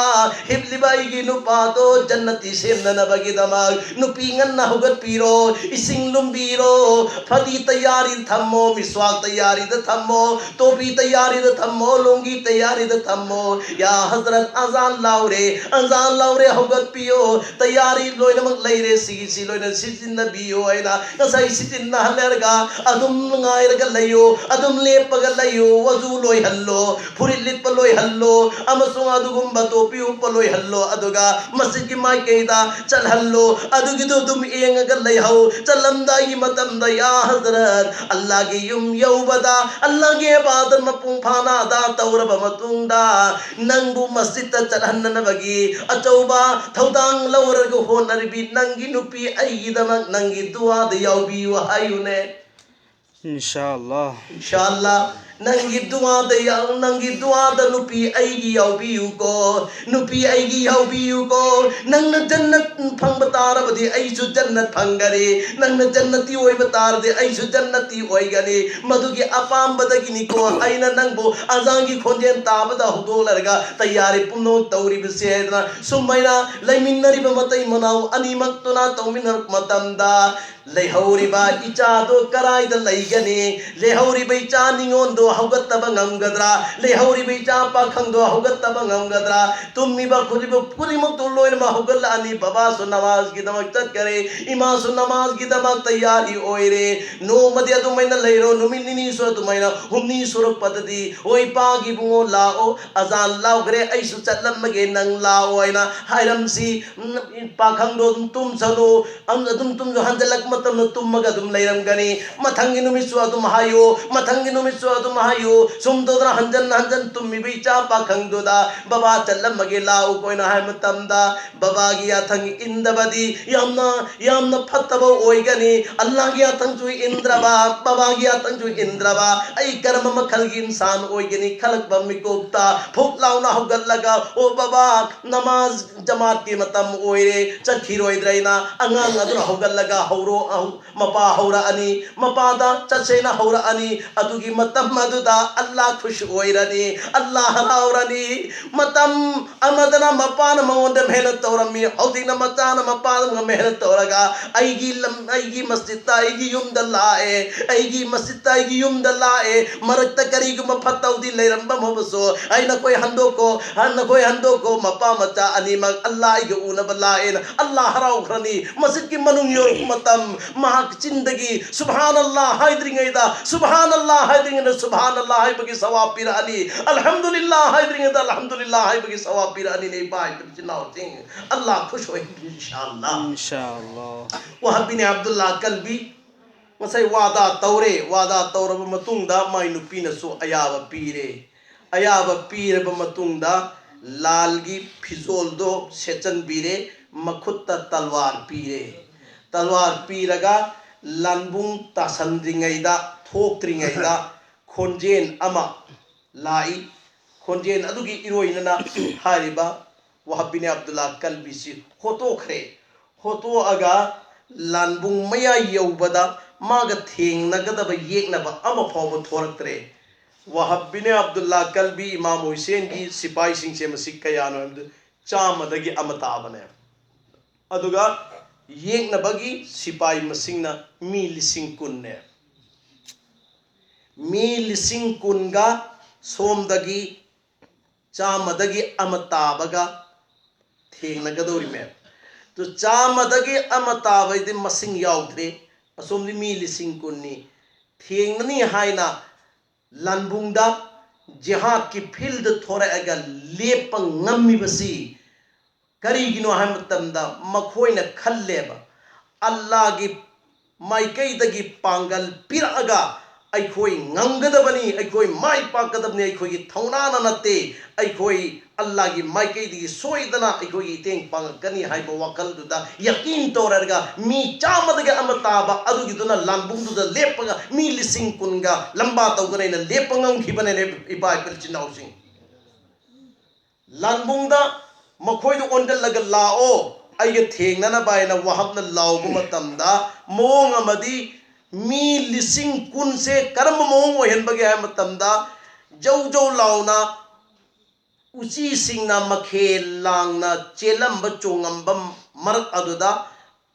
ꯍꯤꯞꯂꯤꯕ ꯑꯩꯒꯤ ꯅꯨꯄꯥꯗꯣ ꯖꯟꯅꯇꯤ ꯁꯦꯝꯅꯅꯕꯒꯤꯗꯃꯛ ꯅꯨꯄꯤ ꯉꯟꯅ ꯍꯧꯒꯠꯄꯤꯔꯣ, ꯏꯁꯤꯡ ꯂꯨꯝꯕꯤꯔꯣ, ꯐꯗꯤ ꯇꯌꯥꯔꯤ ꯊꯝꯃꯣ, ꯃꯤꯁ꯭ꯋꯥꯛ ꯇꯌꯥꯔꯤꯗ ꯊꯝꯃꯣ, ꯇꯣꯄꯤ ꯇꯌꯥꯔꯤꯗ ꯊꯝꯃꯣ, ꯂꯣꯡꯒꯤ ꯇꯌꯥꯔꯤꯗ ꯊꯝꯃꯣ꯫ ꯌꯥ ꯍꯖꯔꯠ, ꯑꯖꯥꯟ ꯂꯥꯎꯔꯦ, ꯑꯖꯥꯟ ꯂꯥꯎꯔꯦ, ꯍꯧꯒꯠꯄꯤꯌꯣ꯫ ꯇꯌꯥꯔꯤ ꯂꯣꯏꯅꯃꯛ ꯂꯩꯔꯦ, ꯁꯤꯒꯤꯁꯤ ꯂꯣꯏꯅ ꯁꯤꯖꯤꯟꯅꯕꯤꯌꯣ ꯍꯥꯏꯅ ꯉꯁꯥꯏ ꯁꯤꯖꯤꯟꯅꯍꯜꯂꯔꯒ ꯑꯗꯨꯝ ꯉꯥꯏꯔꯒ ꯂꯩꯌꯨ, ꯑꯗꯨꯝ ꯂꯦꯞꯄꯒ ꯂꯩꯌꯨ꯫ ꯋꯖꯨ ꯂꯣꯏꯍꯜꯂꯣ, ꯐꯨꯔꯤꯠ ꯂꯤꯠꯄ ꯂꯣꯏꯍꯜꯂꯣ, ꯑꯃꯁꯨꯡ ꯑꯗꯨꯒꯨꯝꯕ ꯇꯣꯄꯤ ꯎꯞꯄ ꯂꯣꯏꯍꯜꯂꯣ꯫ ꯑꯗꯨꯒ ꯃꯁꯖꯤꯗꯀꯤ ꯃꯥꯏꯀꯩꯗ ꯆꯠꯍꯜꯂꯣ꯫ ꯑꯗꯨꯒꯤꯗꯨ ꯑꯗꯨꯝ ꯌꯦꯡꯉꯒ ꯂꯩꯍꯧ꯫ ꯆꯠꯂꯝꯗꯥꯏꯒꯤ ꯃꯇꯝꯗ, ꯌꯥ ꯍꯖꯔꯠ, ꯑꯜꯂꯥꯒꯤ ꯌꯨꯝ ꯌꯧꯕꯗ, ꯑꯜꯂꯥꯒꯤ ꯏꯕꯥꯗꯠ ꯃꯄꯨꯡ ꯐꯥꯅ ꯑꯗꯥ ꯇꯧꯔꯕ ꯃꯇꯨꯡꯗ, ꯅꯪꯕꯨ ꯃꯁꯖꯤꯗꯇ ꯆꯠꯍꯟꯅꯅꯕꯒꯤ ꯑꯆꯧꯕ ꯊꯧꯗꯥꯡ ꯂꯧꯔꯒ ꯍꯣꯠꯅꯔꯤꯕꯤ ꯅꯪꯒꯤ ꯅꯨꯄꯤ ꯑꯩꯒꯤꯗꯃꯛ ꯅꯪꯒꯤ ꯗꯨꯋꯥꯗ ꯌꯥꯎꯕꯤꯌꯨ ꯍꯥꯏꯌꯨꯅꯦ꯫ ꯏꯟꯁꯥ ꯑꯜꯂꯥ꯫ ꯏꯟꯁꯥ ꯑꯜꯂꯥ, ꯅꯪꯒꯤ ꯗꯨꯋꯥꯗ ꯌꯥꯎ-, ꯅꯪꯒꯤ ꯗꯨꯋꯥꯗ ꯅꯨꯄꯤ ꯑꯩꯒꯤ ꯌꯥꯎꯕꯤꯌꯨꯀꯣ, ꯅꯨꯄꯤ ꯑꯩꯒꯤ ꯌꯥꯎꯕꯤꯌꯨꯀꯣ꯫ ꯅꯪꯅ ꯖꯟꯅꯠ ꯐꯪꯕ ꯇꯥꯔꯕꯗꯤ ꯑꯩꯁꯨ ꯖꯟꯅꯠ ꯐꯪꯒꯅꯤ, ꯅꯪꯅ ꯖꯟꯅꯇꯤ ꯑꯣꯏꯕ ꯇꯥꯔꯗꯤ ꯑꯩꯁꯨ ꯖꯟꯅꯇꯤ ꯑꯣꯏꯒꯅꯤ꯫ ꯃꯗꯨꯒꯤ ꯑꯄꯥꯝꯕꯗꯒꯤꯅꯤꯀꯣ ꯑꯩꯅ ꯅꯪꯕꯨ ꯑꯖꯥꯟꯒꯤ ꯈꯣꯟꯖꯦꯜ ꯇꯥꯕꯗ ꯍꯧꯗꯣꯛꯂꯔꯒ ꯇꯌꯥꯔꯤ ꯄꯨꯝꯅꯃꯛ ꯇꯧꯔꯤꯕꯁꯦ ꯍꯥꯏꯗꯅ ꯁꯨꯃꯥꯏꯅ ꯂꯩꯃꯤꯟꯅꯔꯤꯕ ꯃꯇꯩ ꯃꯅꯥꯎ ꯑꯅꯤꯃꯛꯇꯨꯅ ꯇꯧꯃꯤꯟꯅꯔꯛꯄ ꯃꯇꯝꯗ, ꯂꯩꯍꯧꯔꯤꯕ ꯏꯆꯥꯗꯣ ꯀꯔꯥꯏꯗ ꯂꯩꯒꯅꯤ? ꯂꯩꯍꯧꯔꯤꯕ ꯏꯆꯥ ꯅꯤꯉꯣꯟꯗꯣ ꯍꯧꯒꯠꯇꯕ ꯉꯝꯒꯗ꯭ꯔꯥ? ꯂꯩꯍꯧꯔꯤꯕ ꯏꯆꯥ ꯄꯥꯈꯪꯗꯣ ꯍꯧꯒꯠꯇꯕ ꯉꯝꯒꯗ꯭ꯔꯥ? ꯇꯨꯝꯃꯤꯕ ꯈꯣꯠꯂꯤꯕ ꯈꯨꯗꯤꯡꯃꯛꯇꯨ ꯂꯣꯏꯅꯃꯛ ꯍꯧꯒꯠꯂꯛꯑꯅꯤ꯫ ꯕꯕꯥꯁꯨ ꯅꯃꯥꯖꯒꯤꯗꯃꯛ ꯆꯠꯈꯔꯦ, ꯏꯃꯥꯁꯨ ꯅꯃꯥꯖꯒꯤꯗꯃꯛ ꯇꯌꯥꯔꯤ ꯑꯣꯏꯔꯦ꯫ ꯅꯣꯡꯃꯗꯤ ꯑꯗꯨꯃꯥꯏꯅ ꯂꯩꯔꯣ, ꯅꯨꯃꯤꯠ ꯅꯤꯅꯤ ꯁꯨꯔ ꯑꯗꯨꯃꯥꯏꯅ ꯍꯨꯝꯅꯤ ꯁꯨꯔꯛꯄꯗꯗꯤ, "ꯑꯣ ꯏꯄꯥꯒꯤ ꯏꯕꯨꯡꯉꯣ ꯂꯥꯛꯑꯣ, ꯑꯖꯥꯟ ꯂꯥꯎꯈ꯭ꯔꯦ, ꯑꯩꯁꯨ ꯆꯠꯂꯝꯃꯒꯦ, ꯅꯪ ꯂꯥꯛꯑꯣ" ꯍꯥꯏꯅ ꯍꯥꯏꯔꯝꯁꯤ꯫ ꯎꯝ, ꯄꯥꯈꯪꯗꯣ ꯑꯗꯨꯝ ꯇꯨꯝꯁꯅꯨ, ꯑꯗꯨꯝ ꯇꯨꯝꯁꯨ ꯍꯟꯖꯤꯜꯂꯛ ꯃꯇꯝꯗ ꯇꯨꯝꯃꯒ ꯑꯗꯨꯝ ꯂꯩꯔꯝꯒꯅꯤ꯫ ꯃꯊꯪꯒꯤ ꯅꯨꯃꯤꯠꯁꯨ ꯑꯗꯨꯝ ꯍꯥꯏꯌꯨ, ꯃꯊꯪꯒꯤ ꯅꯨꯃꯤꯠꯁꯨ ꯑꯗꯨꯝ ꯍꯥꯏꯌꯨ꯫ ꯁꯨꯝ ꯇꯧꯗꯅ ꯍꯟꯖꯟ ꯍꯟꯖꯟ ꯇꯨꯝꯃꯤꯕ ꯏꯆꯥ ꯄꯥꯈꯪꯗꯨꯗ, "ꯕꯕꯥ, ꯆꯠꯂꯝꯃꯒꯦ, ꯂꯥꯛꯎꯀꯣ" ꯍꯥꯏꯅ ꯍꯥꯏꯕ ꯃꯇꯝꯗ, ꯕꯕꯥꯒꯤ ꯌꯥꯊꯪ ꯏꯟꯗꯕꯗꯤ ꯌꯥꯝꯅ, ꯌꯥꯝꯅ ꯐꯠꯇꯕ ꯑꯣꯏꯒꯅꯤ꯫ ꯑꯜꯂꯥꯍꯒꯤ ꯌꯥꯊꯪꯁꯨ ꯏꯟꯗ꯭ꯔꯕ, ꯕꯕꯥꯒꯤ ꯌꯥꯊꯪꯁꯨ ꯏꯟꯗ꯭ꯔꯕ, ꯑꯩ ꯀꯔꯝꯕ ꯃꯈꯜꯒꯤ ꯏꯟꯁꯥꯟ ꯑꯣꯏꯒꯅꯤ ꯈꯜꯂꯛꯄ ꯃꯤꯀꯨꯞꯇ, ꯐꯨꯛ ꯂꯥꯎꯅ ꯍꯧꯒꯠꯂꯒ, "ꯑꯣ ꯕꯕꯥ, ꯅꯃꯥꯖ ꯖꯃꯥꯠꯀꯤ ꯃꯇꯝ ꯑꯣꯏꯔꯦ, ꯆꯠꯈꯤꯔꯣꯏꯗ꯭ꯔꯦꯅ" ꯑꯉꯥꯡ ꯑꯗꯨꯅ ꯍꯧꯒꯠꯂꯒ, ꯍꯧꯔꯣ, ꯃꯄꯥ ꯍꯧꯔꯛꯑꯅꯤ, ꯃꯄꯥꯗ ꯆꯠꯁꯦꯅ ꯍꯧꯔꯛꯑꯅꯤ꯫ ꯑꯗꯨꯒꯤ ꯃꯇꯝ ꯑꯗꯨꯗ ꯑꯜꯂꯥ ꯈꯨꯁ ꯑꯣꯏꯔꯅꯤ, ꯑꯜꯂꯥ ꯍꯔꯥꯎꯔꯅꯤ꯫ ꯃꯇꯝ ꯑꯃꯗꯅ ꯃꯄꯥꯅ ꯃꯉꯣꯟꯗ ꯃꯦꯍꯅꯠ ꯇꯧꯔꯝꯃꯤ, ꯍꯧꯖꯤꯛꯅ ꯃꯆꯥꯅ ꯃꯄꯥꯗ ꯃꯦꯍꯅꯠ ꯇꯧꯔꯒ, "ꯑꯩꯒꯤ ꯂꯝ, ꯑꯩꯒꯤ ꯃꯁꯖꯤꯠꯇ ꯑꯩꯒꯤ ꯌꯨꯝꯗ ꯂꯥꯛꯑꯦ, ꯑꯩꯒꯤ ꯃꯁꯖꯤꯠꯇ ꯑꯩꯒꯤ ꯌꯨꯝꯗ ꯂꯥꯛꯑꯦ, ꯃꯔꯛꯇ ꯀꯔꯤꯒꯨꯝꯕ ꯐꯠꯇꯧꯗꯤ ꯂꯩꯔꯝꯕ ꯑꯃꯁꯨ ꯑꯩ ꯅꯈꯣꯏ ꯍꯟꯗꯣꯛꯀꯣ, ꯍꯟ-, ꯅꯈꯣꯏ ꯍꯟꯗꯣꯛꯀꯣ, ꯃꯄꯥ ꯃꯆꯥ ꯑꯅꯤꯃꯛ ꯑꯜꯂꯥ ꯑꯩꯒ ꯎꯅꯕ ꯂꯥꯛꯑꯦꯅ" ꯑꯜꯂꯥ ꯍꯔꯥꯎꯈ꯭ꯔꯅꯤ꯫ ꯃꯁꯖꯤꯠꯀꯤ ꯃꯅꯨꯡ ꯌꯧꯔꯛꯄ ꯃꯇꯝ, ꯃꯍꯥꯛ ꯆꯤꯟꯗꯒꯤ "ꯁꯨꯕꯍꯥꯅꯜꯂꯥ" ꯍꯥꯏꯗ꯭ꯔꯤꯉꯩꯗ, "ꯁꯨꯕꯍꯥꯅꯜꯂꯥ" ꯍꯥꯏꯗ꯭ꯔꯤꯉꯩꯗ "ꯁꯨꯕꯍꯥꯅꯜꯂꯥ" ꯍꯥꯏꯕꯒꯤ ꯁꯋꯥꯕ ꯄꯤꯔꯛꯑꯅꯤ, "ꯑꯜꯍꯝꯗꯨꯂꯤꯜꯂꯥ" ꯍꯥꯏꯗ꯭ꯔꯤꯉꯩꯗ "ꯑꯜꯍꯝꯗꯨꯂꯤꯜꯂꯥ" ꯍꯥꯏꯕꯒꯤ ꯁꯋꯥꯕ ꯄꯤꯔꯛꯑꯅꯤꯅꯦ, ꯏꯄꯥ ꯏꯆꯤꯟ ꯏꯅꯥꯎꯁꯤꯡ꯫ ꯑꯜꯂꯥ ꯈꯨꯁ ꯑꯣꯏꯍꯟꯕꯤꯌꯨ, ꯏꯟꯁꯥ ꯑꯜꯂꯥ꯫ ꯏꯟꯁꯥ ꯑꯜꯂꯥ꯫ ꯋꯥꯍꯕ ꯕꯤꯟ ꯑꯕꯗꯨꯜꯂꯥ ꯀꯜꯕꯤ ꯉꯁꯥꯏ ꯋꯥꯗꯥ ꯇꯧꯔꯦ꯫ ꯋꯥꯗꯥ ꯇꯧꯔꯕ ꯃꯇꯨꯡꯗ ꯃꯥꯏ ꯅꯨꯄꯤꯅꯁꯨ ꯑꯌꯥꯕ ꯄꯤꯔꯦ꯫ ꯑꯌꯥꯕ ꯄꯤꯔꯕ ꯃꯇꯨꯡꯗ ꯂꯥꯜꯒꯤ ꯐꯤꯖꯣꯜꯗꯣ ꯁꯦꯠꯆꯟꯕꯤꯔꯦ, ꯃꯈꯨꯠꯇ ꯇꯜꯋꯥꯔ ꯄꯤꯔꯦ꯫ ꯇꯜꯋꯥꯔ ꯄꯤꯔꯒ ꯂꯥꯟꯕꯨꯡ ꯇꯥꯁꯟꯗ꯭ꯔꯤꯉꯩꯗ, ꯊꯣꯛꯇ꯭ꯔꯤꯉꯩꯗ ꯈꯣꯟꯖꯦꯜ ꯑꯃ ꯂꯥꯛꯏ꯫ ꯈꯣꯟꯖꯦꯜ ꯑꯗꯨꯒꯤ ꯏꯔꯣꯏꯅꯅ ꯍꯥꯏꯔꯤꯕ ꯋꯥꯍꯕ ꯕꯤꯟ ꯑꯕꯗꯨꯜꯂꯥ ꯀꯜꯕꯤꯁꯤ ꯍꯣꯠꯇꯣꯛꯈ꯭ꯔꯦ꯫ ꯍꯣꯠꯇꯣꯛꯑꯒ ꯂꯥꯟꯕꯨꯡ ꯃꯌꯥꯏ ꯌꯧꯕꯗ ꯃꯥꯒ ꯊꯦꯡꯅꯒꯗꯕ ꯌꯦꯛꯅꯕ ꯑꯃ ꯐꯥꯎꯕ ꯊꯣꯔꯛꯇ꯭ꯔꯦ꯫ ꯋꯥꯍꯕ ꯕꯤꯟ ꯑꯕꯗꯨꯜꯂꯥ ꯀꯜꯕꯤ ꯏꯃꯥꯝ ꯍꯨꯁꯦꯟꯒꯤ ꯁꯤꯄꯥꯏꯁꯤꯡꯁꯦ ꯃꯁꯤ ꯀꯌꯥꯅꯣ ꯍꯥꯏꯕꯗꯨ ꯆꯥꯝꯃꯗꯒꯤ ꯑꯃ ꯇꯥꯕꯅꯦ꯫ ꯑꯗꯨꯒ ꯌꯦꯛꯅꯕꯒꯤ ꯁꯤꯄꯥꯏ ꯃꯁꯤꯡꯅ ꯃꯤ ꯂꯤꯁꯤꯡ ꯀꯨꯟꯅꯦ꯫ ꯃꯤ ꯂꯤꯁꯤꯡ ꯀꯨꯟꯒ ꯁꯣꯝꯗꯒꯤ ꯆꯥꯝꯃꯗꯒꯤ ꯑꯃ ꯇꯥꯕꯒ ꯊꯦꯡꯅꯒꯗꯧꯔꯤꯃꯦ꯫ ꯑꯗꯨ ꯆꯥꯝꯃꯗꯒꯤ ꯑꯃ ꯇꯥꯕꯩꯗꯤ ꯃꯁꯤꯡ ꯌꯥꯎꯗ꯭ꯔꯦ꯫ ꯑꯁꯣꯝꯗꯤ ꯃꯤ ꯂꯤꯁꯤꯡ ꯀꯨꯟꯅꯤ꯫ ꯊꯦꯡꯅꯅꯤ ꯍꯥꯏꯅ ꯂꯥꯟꯕꯨꯡꯗ ꯖꯤꯍꯥꯗꯀꯤ ꯐꯤꯜꯗ ꯊꯣꯔꯛꯑꯒ ꯂꯦꯞꯄ ꯉꯝꯃꯤꯕꯁꯤ ꯀꯔꯤꯒꯤꯅꯣ ꯍꯥꯏꯕ ꯃꯇꯝꯗ ꯃꯈꯣꯏꯅ ꯈꯜꯂꯦꯕ, ꯑꯜꯂꯥꯒꯤ ꯃꯥꯏꯀꯩꯗꯒꯤ ꯄꯥꯡꯒꯜ ꯄꯤꯔꯛꯑꯒ ꯑꯩꯈꯣꯏ ꯉꯝꯒꯗꯕꯅꯤ, ꯑꯩꯈꯣꯏ ꯃꯥꯏ ꯄꯥꯛꯀꯗꯕꯅꯤ, ꯑꯩꯈꯣꯏꯒꯤ ꯊꯧꯅꯥꯅ ꯅꯠꯇꯦ, ꯑꯩꯈꯣꯏ ꯑꯜꯂꯥꯒꯤ ꯃꯥꯏꯀꯩꯗꯒꯤ ꯁꯣꯏꯗꯅ ꯑꯩꯈꯣꯏꯒꯤ ꯏꯇꯦꯡ ꯄꯥꯡꯉꯛꯀꯅꯤ ꯍꯥꯏꯕ ꯋꯥꯈꯜꯗꯨꯗ ꯌꯀꯤꯟ ꯇꯧꯔꯒ ꯃꯤ ꯆꯥꯝꯃꯗꯒꯤ ꯑꯃ ꯇꯥꯕ ꯑꯗꯨꯒꯤꯗꯨꯅ ꯂꯥꯟꯕꯨꯡꯗꯨꯗ ꯂꯦꯞꯄꯒ ꯃꯤ ꯂꯤꯁꯤꯡ ꯀꯨꯟꯒ ꯂꯝꯕꯥ ꯇꯧꯒꯅꯦꯅ ꯂꯦꯞꯄ ꯉꯝꯈꯤꯕꯅꯦ ꯏꯄꯥ ꯏꯄꯨ ꯏꯆꯤꯟ ꯏꯅꯥꯎꯁꯤꯡ꯫ ꯂꯥꯟꯕꯨꯡꯗ ꯃꯈꯣꯏꯗ ꯑꯣꯟꯁꯤꯜꯂꯒ ꯂꯥꯛꯑꯣ, ꯑꯩꯒ ꯊꯦꯡꯅꯅꯕ ꯍꯥꯏꯅ ꯋꯥꯍꯞꯅ ꯂꯥꯎꯕ ꯃꯇꯝꯗ ꯃꯑꯣꯡ ꯑꯃꯗꯤ ꯃꯤ ꯂꯤꯁꯤꯡ ꯀꯨꯟꯁꯦ ꯀꯔꯝꯕ ꯃꯑꯣꯡ ꯑꯣꯏꯍꯟꯕꯒꯦ ꯍꯥꯏꯕ ꯃꯇꯝꯗ ꯖꯧ ꯖꯧ ꯂꯥꯎꯅ ꯎꯆꯤꯁꯤꯡꯅ ꯃꯈꯦꯜ ꯂꯥꯡꯅ ꯆꯦꯜꯂꯝꯕ ꯆꯣꯡꯉꯝꯕ ꯃꯔꯛ ꯑꯗꯨꯗ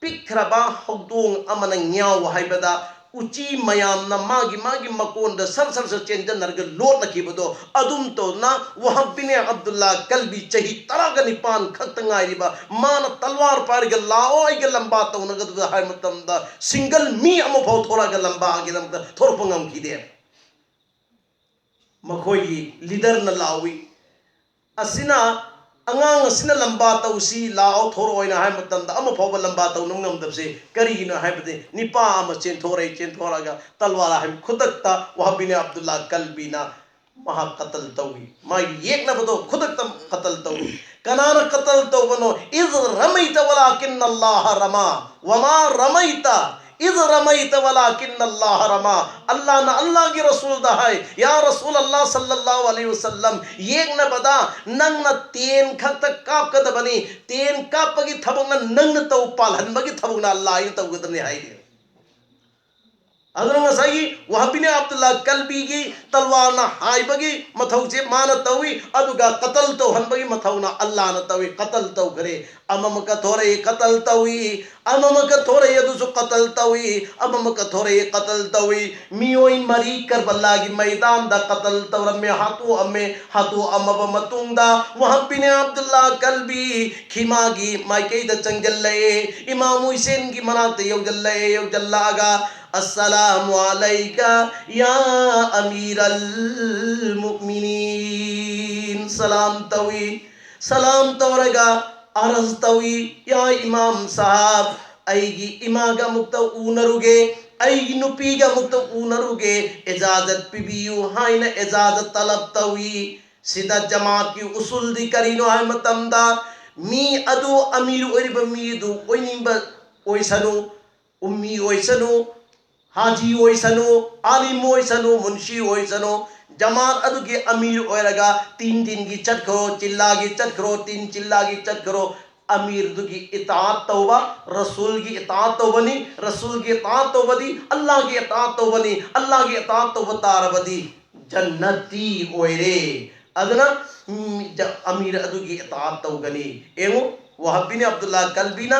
ꯄꯤꯛꯈ꯭ꯔꯕ ꯍꯧꯗꯣꯡ ꯑꯃꯅ ꯉ꯭ꯌꯥꯎ ꯍꯥꯏꯕꯗ ꯎꯆꯤ ꯃꯌꯥꯝꯅ ꯃꯥꯒꯤ ꯃꯥꯒꯤ ꯃꯀꯣꯟꯗ ꯁꯔ ꯁꯔ ꯁꯔ ꯆꯦꯟꯖꯟꯅꯔꯒ ꯂꯣꯠꯅꯈꯤꯕꯗꯣ ꯑꯗꯨꯝ ꯇꯧꯅ ꯋꯥꯍꯕꯤꯅꯦ ꯑꯕꯗꯨꯜꯂꯥ ꯀꯜꯕꯤ ꯆꯍꯤ ꯇꯔꯥꯒ ꯅꯤꯄꯥꯟ ꯈꯛꯇ ꯉꯥꯏꯔꯤꯕ ꯃꯥꯅ ꯇꯜꯋꯥꯔ ꯄꯥꯏꯔꯒ ꯂꯥꯛꯑꯣ ꯑꯩꯒ ꯂꯝꯕꯥ ꯇꯧꯅꯒꯗꯕ ꯍꯥꯏꯕ ꯃꯇꯝꯗ ꯁꯤꯡꯒꯜ ꯃꯤ ꯑꯃꯐꯥꯎ ꯊꯣꯔꯛꯑꯒ ꯂꯝꯕꯥꯒꯤꯗꯃꯛꯇ ꯊꯣꯔꯛꯄ ꯉꯝꯈꯤꯗꯦ꯫ ꯃꯈꯣꯏꯒꯤ ꯂꯤꯗꯔꯅ ꯂꯥꯎꯏ, ꯑꯁꯤꯅ ꯑꯉꯥꯡ ꯑꯁꯤꯅ ꯂꯝꯕꯥ ꯇꯧꯁꯤ ꯂꯥꯛꯑꯣ ꯊꯣꯔꯛꯑꯣꯅ ꯍꯥꯏꯕ ꯃꯇꯝꯗ ꯑꯃꯐꯥꯎꯕ ꯂꯝꯕꯥ ꯇꯧꯅꯕ ꯉꯝꯗꯕꯁꯦ ꯀꯔꯤꯒꯤꯅꯣ ꯍꯥꯏꯕꯗꯤ ꯅꯤꯄꯥ ꯑꯃ ꯆꯦꯟꯊꯣꯔꯛꯏ, ꯆꯦꯟꯊꯣꯔꯛꯑꯒ ꯇꯜꯋꯥꯔ ꯍꯥꯏꯕ ꯈꯨꯗꯛꯇ ꯋꯥꯍꯕꯤꯅꯦ ꯑꯕꯗꯨꯜꯂꯥ ꯀꯜꯕꯤꯅ ꯃꯍꯥꯛ ꯀꯇꯜ ꯇꯧꯏ꯫ ꯃꯥꯒꯤ ꯌꯦꯛꯅꯕꯗꯣ ꯈꯨꯗꯛꯇ ꯀꯇꯜ ꯇꯧꯏ꯫ ꯀꯅꯥꯅ ꯀꯇꯜ ꯇꯧꯕꯅꯣ? ꯏꯖ ꯔꯃꯩꯇ ꯋꯂꯥꯀꯤꯟ ꯑꯜꯂꯥꯍ ꯔꯃꯥ ꯋꯃꯥ ꯔꯃꯩꯇ ꯏꯖ ꯔꯃꯩꯇ ꯋꯂꯥꯀꯤꯟ ꯑꯜꯂꯥꯍ ꯔꯃꯥ꯫ ꯑꯜꯂꯥꯍꯅ ꯑꯜꯂꯥꯍꯒꯤ ꯔꯁꯨꯜꯗ ꯍꯥꯏ, ꯌꯥ ꯔꯁꯨꯜ ꯑꯜꯂꯥꯍ ꯁꯜꯂꯜꯂꯥꯍꯨ ꯑꯂꯩꯍꯤ ꯋꯁꯜꯂꯝ, ꯌꯦꯛꯅꯕꯗ ꯅꯪꯅ ꯇꯦꯟ ꯈꯛꯇ ꯀꯥꯞꯀꯗꯕꯅꯤ, ꯇꯦꯟ ꯀꯥꯞꯄꯒꯤ ꯊꯕꯛꯅ ꯅꯪꯅ ꯇꯧ, ꯄꯥꯜꯍꯟꯕꯒꯤ ꯊꯕꯛꯅ ꯑꯜꯂꯥꯍꯅ ꯇꯧꯒꯗꯕꯅꯤ ꯍꯥꯏꯔꯤ꯫ ꯑꯗꯨꯅ ꯉꯁꯥꯏꯒꯤ ꯋꯥꯍꯕꯤꯅꯦ ꯑꯕꯗꯨꯜꯂꯥ ꯀꯜꯕꯤꯒꯤ ꯇꯜꯋꯥꯔꯅ ꯍꯥꯏꯕꯒꯤ ꯃꯊꯧꯁꯦ ꯃꯥꯅ ꯇꯧꯏ, ꯑꯗꯨꯒ ꯀꯇꯜ ꯇꯧꯍꯟꯕꯒꯤ ꯃꯊꯧꯅ ꯑꯜꯂꯥꯍꯅ ꯇꯧꯏ꯫ ꯀꯇꯜ ꯇꯧꯈ꯭ꯔꯦ, ꯑꯃꯃꯛꯀ ꯊꯣꯔꯛꯏ, ꯀꯇꯜ ꯇꯧꯏ, ꯑꯃꯃꯛꯀ ꯊꯣꯔꯛꯏ, ꯑꯗꯨꯁꯨ ꯀꯇꯜ ꯇꯧꯏ, ꯑꯃꯃꯛꯀ ꯊꯣꯔꯛꯏ, ꯀꯇꯜ ꯇꯧꯏ꯫ ꯃꯤꯑꯣꯏ ꯃꯔꯤ ꯀꯔꯕꯂꯥꯒꯤ ꯃꯩꯗꯥꯟꯗ ꯀꯇꯜ ꯇꯧꯔꯝꯃꯦ, ꯍꯥꯠꯇꯣꯛꯑꯝꯃꯦ꯫ ꯍꯥꯠꯇꯣꯛꯑꯝꯃꯕ ꯃꯇꯨꯡꯗ ꯋꯥꯍꯕꯤꯅꯦ ꯑꯕꯗꯨꯜꯂꯥ ꯀꯜꯕꯤ ꯈꯤꯃꯥꯒꯤ ꯃꯥꯏꯀꯩꯗ ꯆꯪꯁꯤꯜꯂꯛꯑꯦ, ꯏꯃꯥꯝ ꯍꯨꯁꯦꯟꯒꯤ ꯃꯅꯥꯛꯇ ꯌꯧꯁꯤꯜꯂꯛꯑꯦ꯫ ꯌꯧꯁꯤꯜꯂꯛꯑꯒ, "ꯑꯁꯁꯂꯥꯃꯨ ꯑꯂꯩꯀ ꯌꯥ ꯑꯃꯤꯔꯜ ꯃꯨꯑꯃꯤꯅꯤꯟ", ꯁꯂꯥꯝ ꯇꯧꯏ꯫ ꯁꯂꯥꯝ ꯇꯧꯔꯒ ꯑꯔꯖ ꯇꯧꯏ, "ꯌꯥ ꯏꯃꯥꯝ ꯁꯥꯍꯕ, ꯑꯩꯒꯤ ꯏꯃꯥꯒ ꯑꯃꯨꯛꯇ ꯎꯅꯔꯨꯒꯦ, ꯑꯩꯒꯤ ꯅꯨꯄꯤꯒ ꯑꯃꯨꯛꯇ ꯎꯅꯔꯨꯒꯦ, ꯏꯖꯥꯖꯠ ꯄꯤꯕꯤꯌꯨ ꯍꯥꯏꯅ ꯏꯖꯥꯖꯠ ꯇꯂꯕ ꯇꯧꯏ꯫ ꯁꯤꯗ ꯖꯃꯥꯠꯀꯤ ꯎꯁꯨꯜꯗꯤ ꯀꯔꯤꯅꯣ ꯍꯥꯏꯕ ꯃꯇꯝꯗ, ꯃꯤ ꯑꯗꯨ ꯑꯃꯤꯔ ꯑꯣꯏꯔꯤꯕ ꯃꯤ ꯑꯗꯨ ꯑꯣꯏꯅꯤꯡꯕ ꯑꯣꯏꯁꯅꯨ, ꯎꯝꯃꯤ ꯑꯣꯏꯁꯅꯨ, ꯍꯥꯖꯤ ꯑꯣꯏꯁꯅꯨ, ꯑꯥꯂꯤꯝ ꯑꯣꯏꯁꯅꯨ, ꯃꯨꯟꯁꯤ ꯑꯣꯏꯁꯅꯨ, ꯖꯃꯥꯠ ꯑꯗꯨꯒꯤ ꯑꯃꯤꯔ ꯑꯣꯏꯔꯒ ꯇꯤꯟ ꯗꯤꯟꯒꯤ ꯆꯠꯈ꯭ꯔꯣ, ꯆꯤꯜꯂꯥꯒꯤ ꯆꯠꯈ꯭ꯔꯣ, ꯇꯤꯟ ꯆꯤꯜꯂꯥꯒꯤ ꯆꯠꯈ꯭ꯔꯣ, ꯑꯃꯤꯔꯗꯨꯒꯤ ꯏꯇꯥꯑꯠ ꯇꯧꯕ, ꯔꯁꯨꯜꯒꯤ ꯏꯇꯥꯑꯠ ꯇꯧꯕꯅꯤ, ꯔꯁꯨꯜꯒꯤ ꯏꯇꯥꯑꯠ ꯇꯧꯕꯗꯤ ꯑꯜꯂꯥꯍꯒꯤ ꯏꯇꯥꯑꯠ ꯇꯧꯕꯅꯤ, ꯑꯜꯂꯥꯍꯒꯤ ꯏꯇꯥꯑꯠ ꯇꯧꯕ ꯇꯥꯔꯕꯗꯤ ꯖꯟꯅꯇꯤ ꯑꯣꯏꯔꯦ꯫ ꯑꯗꯨꯅ, ꯎꯝ, ꯖ-, ꯑꯃꯤꯔ ꯑꯗꯨꯒꯤ ꯏꯇꯥꯑꯠ ꯇꯧꯒꯅꯤ꯫ ꯌꯦꯡꯉꯨ, ꯋꯥꯍꯕ ꯕꯤꯟ ꯑꯕꯗꯨꯜꯂꯥꯍ ꯀꯜꯕꯤꯅ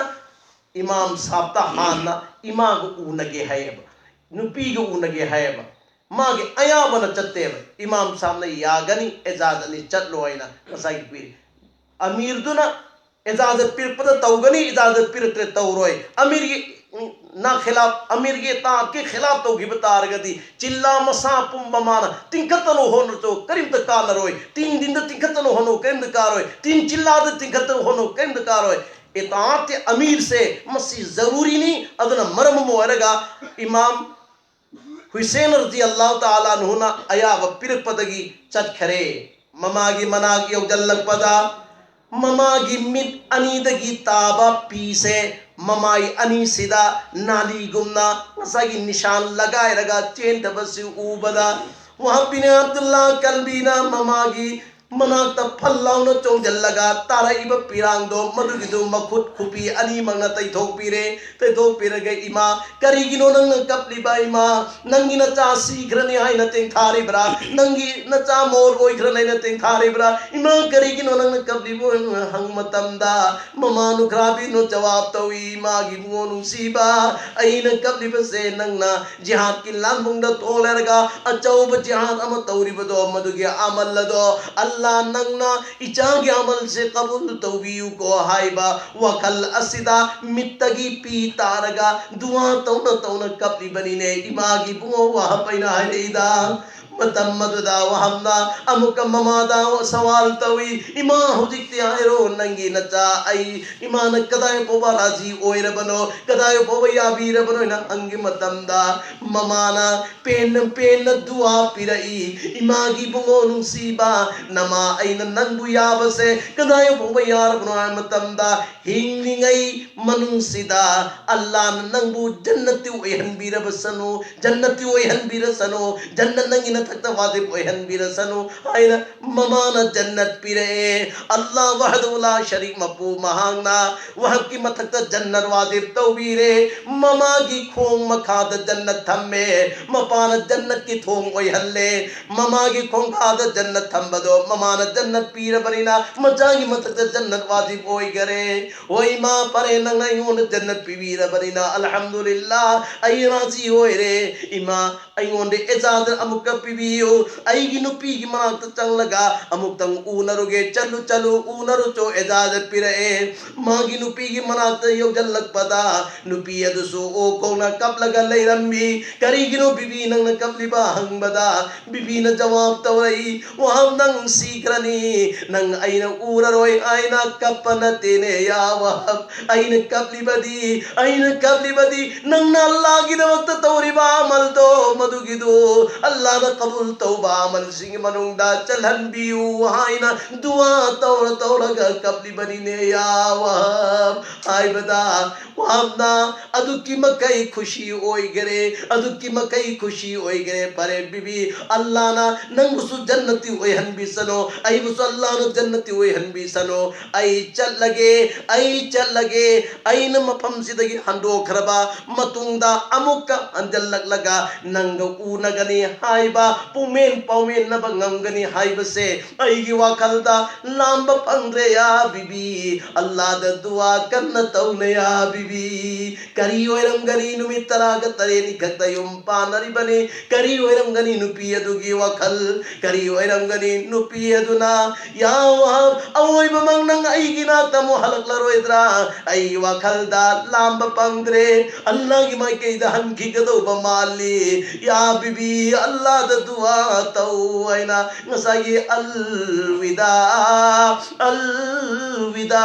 ꯏꯃꯥꯝ ꯁꯥꯕꯇ ꯍꯥꯟꯅ ꯏꯃꯥꯒ ꯎꯅꯒꯦ ꯍꯥꯏꯌꯦꯕ, ꯅꯨꯄꯤꯒ ꯎꯅꯒꯦ ꯍꯥꯏꯌꯦꯕ, ꯃꯥꯒꯤ ꯑꯌꯥꯕꯅ ꯆꯠꯇꯦꯕ꯫ ꯏꯃꯥꯝ ꯁꯥꯕꯅ ꯌꯥꯒꯅꯤ, ꯏꯖꯥꯖꯠꯅꯤ, ꯆꯠꯂꯣ ꯍꯥꯏꯅ ꯉꯁꯥꯏꯒꯤ ꯄꯤꯔꯤ꯫ ꯑꯃꯤꯔꯗꯨꯅ ꯏꯖꯥꯖꯠ ꯄꯤꯔꯛꯄꯗ ꯇꯧꯒꯅꯤ, ꯏꯖꯥꯖꯠ ꯄꯤꯔꯛꯇ꯭ꯔꯦ ꯇꯧꯔꯣꯏ꯫ ꯑꯃꯤꯔꯒꯤ, ꯎꯝ, ꯅꯥ ꯈꯤꯂꯥꯞ, ꯑꯃꯤꯔꯒꯤ ꯏꯇꯥꯠꯀꯤ ꯈꯤꯂꯥꯞ ꯇꯧꯈꯤꯕ ꯇꯥꯔꯒꯗꯤ ꯆꯤꯜꯂꯥ ꯃꯁꯥ ꯄꯨꯝꯕ ꯃꯥꯅ ꯇꯤꯡꯈꯠꯇꯅ ꯍꯣꯠꯅꯔꯁꯨ ꯀꯔꯤꯝꯇ ꯀꯥꯟꯅꯔꯣꯏ, ꯇꯤꯟ ꯗꯤꯟꯗ ꯇꯤꯡꯈꯠꯇꯅ ꯍꯣꯠꯅꯧ ꯀꯔꯤꯝꯇ ꯀꯥꯔꯣꯏ, ꯇꯤꯟ ꯆꯤꯜꯂꯥꯗ ꯇꯤꯡꯈꯠꯇꯅ ꯍꯣꯠꯅꯧ ꯀꯔꯤꯝꯇ ꯀꯥꯔꯣꯏ꯫ ꯏꯇꯥꯠꯀꯤ ꯑꯃꯤꯔꯁꯦ ꯃꯁꯤ ꯖꯔꯨꯔꯤꯅꯤ꯫ ꯑꯗꯨꯅ ꯃꯔꯝ ꯑꯃ ꯑꯣꯏꯔꯒ ꯏꯃꯥꯝ ꯍꯨꯁꯦꯟ ꯔꯖꯤꯌꯜꯂꯥꯍꯨ ꯇꯥꯂꯥ ꯑꯟꯍꯨꯅ ꯑꯌꯥꯕ ꯄꯤꯔꯛꯄꯗꯒꯤ ꯆꯠꯈꯔꯦ꯫ ꯃꯃꯥꯒꯤ ꯃꯅꯥꯛ ꯌꯧꯖꯜꯂꯛꯄꯗ ꯃꯃꯥꯒꯤ ꯃꯤꯠ ꯑꯅꯤꯗꯒꯤ ꯇꯥꯕ ꯄꯤꯁꯦ ꯃꯃꯥꯏ ꯑꯅꯤꯁꯤꯗ ꯅꯥꯂꯤꯒꯨꯝꯅ ꯉꯁꯥꯏꯒꯤ ꯅꯤꯁꯥꯟ ꯂꯒꯥꯏꯔꯒ ꯆꯦꯟꯊꯕꯁꯤ ꯎꯕꯗ ꯋꯥꯍꯕ ꯕꯤꯟ ꯑꯕꯗꯨꯜꯂꯥꯍ ꯀꯜꯕꯤꯅ ꯃꯃꯥꯒꯤ ꯃꯅꯥꯛꯇ ꯐꯜ ꯂꯥꯎꯅ ꯆꯣꯡꯁꯤꯜꯂꯒ ꯇꯥꯔꯛꯏꯕ ꯄꯤꯔꯥꯡꯗꯣ ꯃꯗꯨꯒꯤꯗꯨ ꯃꯈꯨꯠ ꯈꯨꯄꯤ ꯑꯅꯤꯃꯛꯅ ꯇꯩꯊꯣꯛꯄꯤꯔꯦ꯫ ꯇꯩꯊꯣꯛꯄꯤꯔꯒ, "ꯏꯃꯥ, ꯀꯔꯤꯒꯤꯅꯣ ꯅꯪꯅ ꯀꯞꯂꯤꯕ ꯏꯃꯥ? ꯅꯪꯒꯤ ꯅꯆꯥ ꯁꯤꯈ꯭ꯔꯅꯤ ꯍꯥꯏꯅ ꯇꯦꯡꯊꯥꯔꯤꯕ꯭ꯔꯥ? ꯅꯪꯒꯤ ꯅꯆꯥ ꯃꯣꯔ ꯑꯣꯏꯈ꯭ꯔꯅꯤ ꯍꯥꯏꯅ ꯇꯦꯡꯊꯥꯔꯤꯕ꯭ꯔꯥ? ꯏꯃꯥ, ꯀꯔꯤꯒꯤꯅꯣ ꯅꯪꯅ ꯀꯞꯂꯤꯕ?" ꯍꯥꯏꯅ ꯍꯪꯕ ꯃꯇꯝꯗ ꯃꯃꯥ ꯅꯨꯈ꯭ꯔꯥꯕꯤꯅ ꯖꯋꯥꯕ ꯇꯧꯏ, "ꯏꯃꯥꯒꯤ ꯏꯕꯨꯡꯉꯣ ꯅꯨꯡꯁꯤꯕ, ꯑꯩꯅ ꯀꯞꯂꯤꯕꯁꯦ ꯅꯪꯅ ꯖꯤꯍꯥꯗꯀꯤ ꯂꯥꯟꯕꯨꯡꯗ ꯊꯣꯛꯂꯔꯒ ꯑꯆꯧꯕ ꯖꯤꯍꯥꯗ ꯑꯃ ꯇꯧꯔꯤꯕꯗꯣ, ꯃꯗꯨꯒꯤ ꯑꯃꯜ ꯑꯗꯣ ꯑꯜꯂꯥ ꯅꯪꯅ ꯏꯆꯥꯒꯤ ꯑꯃꯜꯁꯦ ꯀꯕꯨꯜ ꯇꯧꯕꯤꯌꯨꯀꯣ" ꯍꯥꯏꯕ ꯋꯥꯈꯜ ꯑꯁꯤꯗ ꯃꯤꯠꯇꯒꯤ ꯄꯤ ꯇꯥꯔꯒ ꯗꯨꯋꯥ ꯇꯧꯅ ꯇꯧꯅ ꯀꯞꯂꯤꯕꯅꯤꯅꯦ ꯏꯃꯥꯒꯤ ꯏꯕꯨꯡꯉꯣ ꯋꯥꯍꯕ ꯑꯩꯅ ꯍꯥꯏꯔꯛꯏꯗ꯫ ꯃꯇꯝ ꯑꯗꯨꯗ ꯋꯥꯍꯝꯅ ꯑꯃꯨꯛꯀ ꯃꯃꯥꯗ ꯁꯋꯥꯜ ꯇꯧꯏ, "ꯏꯃꯥ, ꯍꯧꯖꯤꯛꯇꯤ ꯍꯥꯏꯔꯣ, ꯅꯪꯒꯤ ꯅꯆꯥ ꯑꯩ, ꯏꯃꯥꯅ ꯀꯗꯥꯏ ꯐꯥꯎꯕ ꯔꯥꯖꯤ ꯑꯣꯏꯔꯕꯅꯣ, ꯀꯗꯥꯏ ꯐꯥꯎꯕ ꯌꯥꯕꯤꯔꯕꯅꯣ?" ꯍꯥꯏꯅ ꯍꯪꯒꯤ ꯃꯇꯝꯗ, ꯃꯃꯥꯅ ꯄꯦꯟꯅ ꯄꯦꯟꯅ ꯗꯨꯋꯥ ꯄꯤꯔꯛꯏ, "ꯏꯃꯥꯒꯤ ꯏꯕꯨꯡꯉꯣ ꯅꯨꯡꯁꯤꯕ, ꯅꯃꯥ ꯑꯩꯅ ꯅꯪꯕꯨ ꯌꯥꯕꯁꯦ ꯀꯗꯥꯏ ꯐꯥꯎꯕ ꯌꯥꯔꯕꯅꯣ?" ꯍꯥꯏꯕ ꯃꯇꯝꯗ, "ꯍꯤꯡꯂꯤꯉꯩ ꯃꯅꯨꯡꯁꯤꯗ ꯑꯜꯂꯥꯅ ꯅꯪꯕꯨ ꯖꯟꯅꯠꯇꯤ ꯑꯣꯏꯍꯟꯕꯤꯔꯕꯁꯅꯨ, ꯖꯟꯅꯠꯇꯤ ꯑꯣꯏꯍꯟꯕꯤꯔꯁꯅꯨ, ꯖꯟꯅꯠ ꯅꯪꯒꯤ ꯅꯊꯛꯇ ꯋꯥꯖꯤꯕ ꯑꯣꯏꯍꯟꯕꯤꯔꯁꯅꯨ" ꯍꯥꯏꯅ ꯃꯃꯥꯅ ꯖꯟꯅꯠ ꯄꯤꯔꯛꯑꯦ꯫ ꯑꯜꯂꯥ ꯋꯥꯍꯗꯨ ꯂꯥ ꯁꯔꯤꯛ ꯃꯄꯨ ꯃꯍꯥꯛꯅ ꯋꯥꯍꯛꯀꯤ ꯃꯊꯛꯇ ꯖꯟꯅꯠ ꯋꯥꯖꯤꯕ ꯇꯧꯕꯤꯔꯦ꯫ ꯃꯃꯥꯒꯤ ꯈꯣꯡ ꯃꯈꯥꯗ ꯖꯟꯅꯠ ꯊꯝꯃꯦ꯫ ꯃꯄꯥꯅ ꯖꯟꯅꯠꯀꯤ ꯊꯣꯡ ꯑꯣꯏꯍꯜꯂꯦ꯫ ꯃꯃꯥꯒꯤ ꯈꯣꯡꯈꯥꯗ ꯖꯟꯅꯠ ꯊꯝꯕꯗꯣ ꯃꯃꯥꯅ ꯖꯟꯅꯠ ꯄꯤꯔꯕꯅꯤꯅ ꯃꯆꯥꯒꯤ ꯃꯊꯛꯇ ꯖꯟꯅꯠ ꯋꯥꯖꯤꯕ ꯑꯣꯏꯈꯔꯦ꯫ "ꯍꯣꯏ ꯏꯃꯥ, ꯐꯔꯦ, ꯅꯪꯅ ꯑꯩꯉꯣꯟꯗ ꯖꯟꯅꯠ ꯄꯤꯕꯤꯔꯕꯅꯤꯅ ꯑꯜꯍꯝꯗꯨꯂꯤꯜꯂꯥ, ꯑꯩ ꯔꯥꯖꯤ ꯑꯣꯏꯔꯦ꯫ ꯏꯃꯥ, ꯑꯩꯉꯣꯟꯗ ꯏꯖꯥꯖꯠ ꯑꯃꯨꯛꯀ ꯄꯤꯕꯤꯌꯨ, ꯑꯩꯒꯤ ꯅꯨꯄꯤꯒꯤ ꯃꯅꯥꯛꯇ ꯆꯪꯂꯒ ꯑꯃꯨꯛꯇꯪ ꯎꯅꯔꯨꯒꯦ꯫ ꯆꯠꯂꯨ, ꯆꯠꯂꯨ, ꯎꯅꯔꯨꯆꯣ" ꯏꯖꯥꯖꯠ ꯄꯤꯔꯛꯑꯦ꯫ ꯃꯥꯒꯤ ꯅꯨꯄꯤꯒꯤ ꯃꯅꯥꯛꯇ ꯌꯧꯁꯤꯜꯂꯛꯄꯗ ꯅꯨꯄꯤ ꯑꯗꯨꯁꯨ ꯑꯣ ꯈꯣꯡꯅ ꯀꯞꯂꯒ ꯂꯩꯔꯝꯃꯤ꯫ "ꯀꯔꯤꯒꯤꯅꯣ ꯕꯤꯕꯤ ꯅꯪꯅ ꯀꯞꯂꯤꯕ?" ꯍꯪꯕꯗ ꯕꯤꯕꯤꯅ ꯖꯋꯥꯕ ꯇꯧꯔꯛꯏ, "ꯋꯥꯍꯕ, ꯅꯪ ꯁꯤꯈ꯭ꯔꯅꯤ, ꯅꯪ ꯑꯩꯅ ꯎꯔꯔꯣꯏ" ꯍꯥꯏꯅ ꯀꯞꯄ ꯅꯠꯇꯦꯅꯦ ꯌꯥ ꯋꯥꯍꯕ꯫ ꯑꯩꯅ ꯀꯞꯂꯤꯕꯗꯤ, ꯑꯩꯅ ꯀꯞꯂꯤꯕꯗꯤ ꯅꯪꯅ ꯑꯜꯂꯥꯒꯤꯗꯃꯛꯇ ꯇꯧꯔꯤꯕ ꯑꯃꯜꯗꯣ, ꯃꯗꯨꯒꯤꯗꯨ ꯑꯜꯂꯥꯅ ꯀꯕꯨꯜ ꯇꯧꯕ ꯑꯃꯜꯁꯤꯡꯒꯤ ꯃꯅꯨꯡꯗ ꯆꯜꯍꯟꯕꯤꯌꯨ ꯍꯥꯏꯅ ꯗꯨꯋꯥ ꯇꯧꯔ ꯇꯧꯔꯒ ꯀꯞꯂꯤꯕꯅꯤꯅꯦ ꯌꯥ ꯋꯥꯍꯕ꯫ ꯍꯥꯏꯕꯗ ꯋꯥꯍꯕꯅ ꯑꯗꯨꯛꯀꯤ ꯃꯈꯩ ꯈꯨꯁꯤ ꯑꯣꯏꯒꯔꯦ, ꯑꯗꯨꯛꯀꯤ ꯃꯈꯩ ꯈꯨꯁꯤ ꯑꯣꯏꯒꯔꯦ꯫ "ꯐꯔꯦ ꯕꯤꯕꯤ, ꯑꯜꯂꯥꯅ ꯅꯪꯕꯨꯁꯨ ꯖꯟꯅꯇꯤ ꯑꯣꯏꯍꯟꯕꯤꯁꯅꯣ, ꯑꯩꯕꯨꯁꯨ ꯑꯜꯂꯥꯅ ꯖꯟꯅꯇꯤ ꯑꯣꯏꯍꯟꯕꯤꯁꯅꯣ꯫ ꯑꯩ ꯆꯠꯂꯒꯦ, ꯑꯩ ꯆꯠꯂꯒꯦ꯫ ꯑꯩꯅ ꯃꯐꯝꯁꯤꯗꯒꯤ ꯍꯟꯗꯣꯛꯈ꯭ꯔꯕ ꯃꯇꯨꯡꯗ ꯑꯃꯨꯛꯀ ꯍꯟꯖꯜꯂꯛꯂꯒ ꯅꯪꯒ ꯎꯅꯒꯅꯤ" ꯍꯥꯏꯕ ꯄꯨꯡꯃꯦꯟ ꯄꯥꯎꯃꯦꯟꯅꯕ ꯉꯝꯒꯅꯤ ꯍꯥꯏꯕꯁꯦ ꯑꯩꯒꯤ ꯋꯥꯈꯜꯗ ꯂꯥꯝꯕ ꯐꯪꯗ꯭ꯔꯦ ꯌꯥ ꯕꯤꯕꯤ꯫ ꯑꯜꯂꯥꯗ ꯗꯨꯋꯥ ꯀꯟꯅ ꯇꯧꯅꯦ ꯌꯥ ꯕꯤꯕꯤ꯫ ꯀꯔꯤ ꯑꯣꯏꯔꯝꯒꯅꯤ? ꯅꯨꯃꯤꯠ ꯇꯔꯥꯒ ꯇꯔꯦꯠꯅꯤ ꯈꯛꯇ ꯌꯨꯝ ꯄꯥꯟꯅꯔꯤꯕꯅꯤ꯫ ꯀꯔꯤ ꯑꯣꯏꯔꯝꯒꯅꯤ ꯅꯨꯄꯤ ꯑꯗꯨꯒꯤ ꯋꯥꯈꯜ? ꯀꯔꯤ ꯑꯣꯏꯔꯝꯒꯅꯤ ꯅꯨꯄꯤ ꯑꯗꯨꯅ? ꯌꯥ ꯋꯥꯍꯕ, ꯑꯋꯣꯏꯕꯃꯛ ꯅꯪ ꯑꯩꯒꯤ ꯅꯥꯛꯇ ꯑꯃꯨꯛ ꯍꯜꯂꯛꯂꯔꯣꯏꯗ꯭ꯔꯥ? ꯑꯩ ꯋꯥꯈꯜꯗ ꯂꯥꯝꯕ ꯐꯪꯗ꯭ꯔꯦ꯫ ꯑꯜꯂꯥꯒꯤ ꯃꯥꯏꯀꯩꯗ ꯍꯟꯈꯤꯒꯗꯧꯕ ꯃꯥꯜꯂꯤ꯫ ꯌꯥ ꯕꯤꯕꯤ, ꯑꯜꯂꯥꯗ ꯗꯨꯋꯥ ꯇꯧ ꯍꯥꯏꯅ ꯉꯁꯥꯏꯒꯤ ꯑꯜꯋꯤꯗꯥ, ꯑꯜꯋꯤꯗꯥ,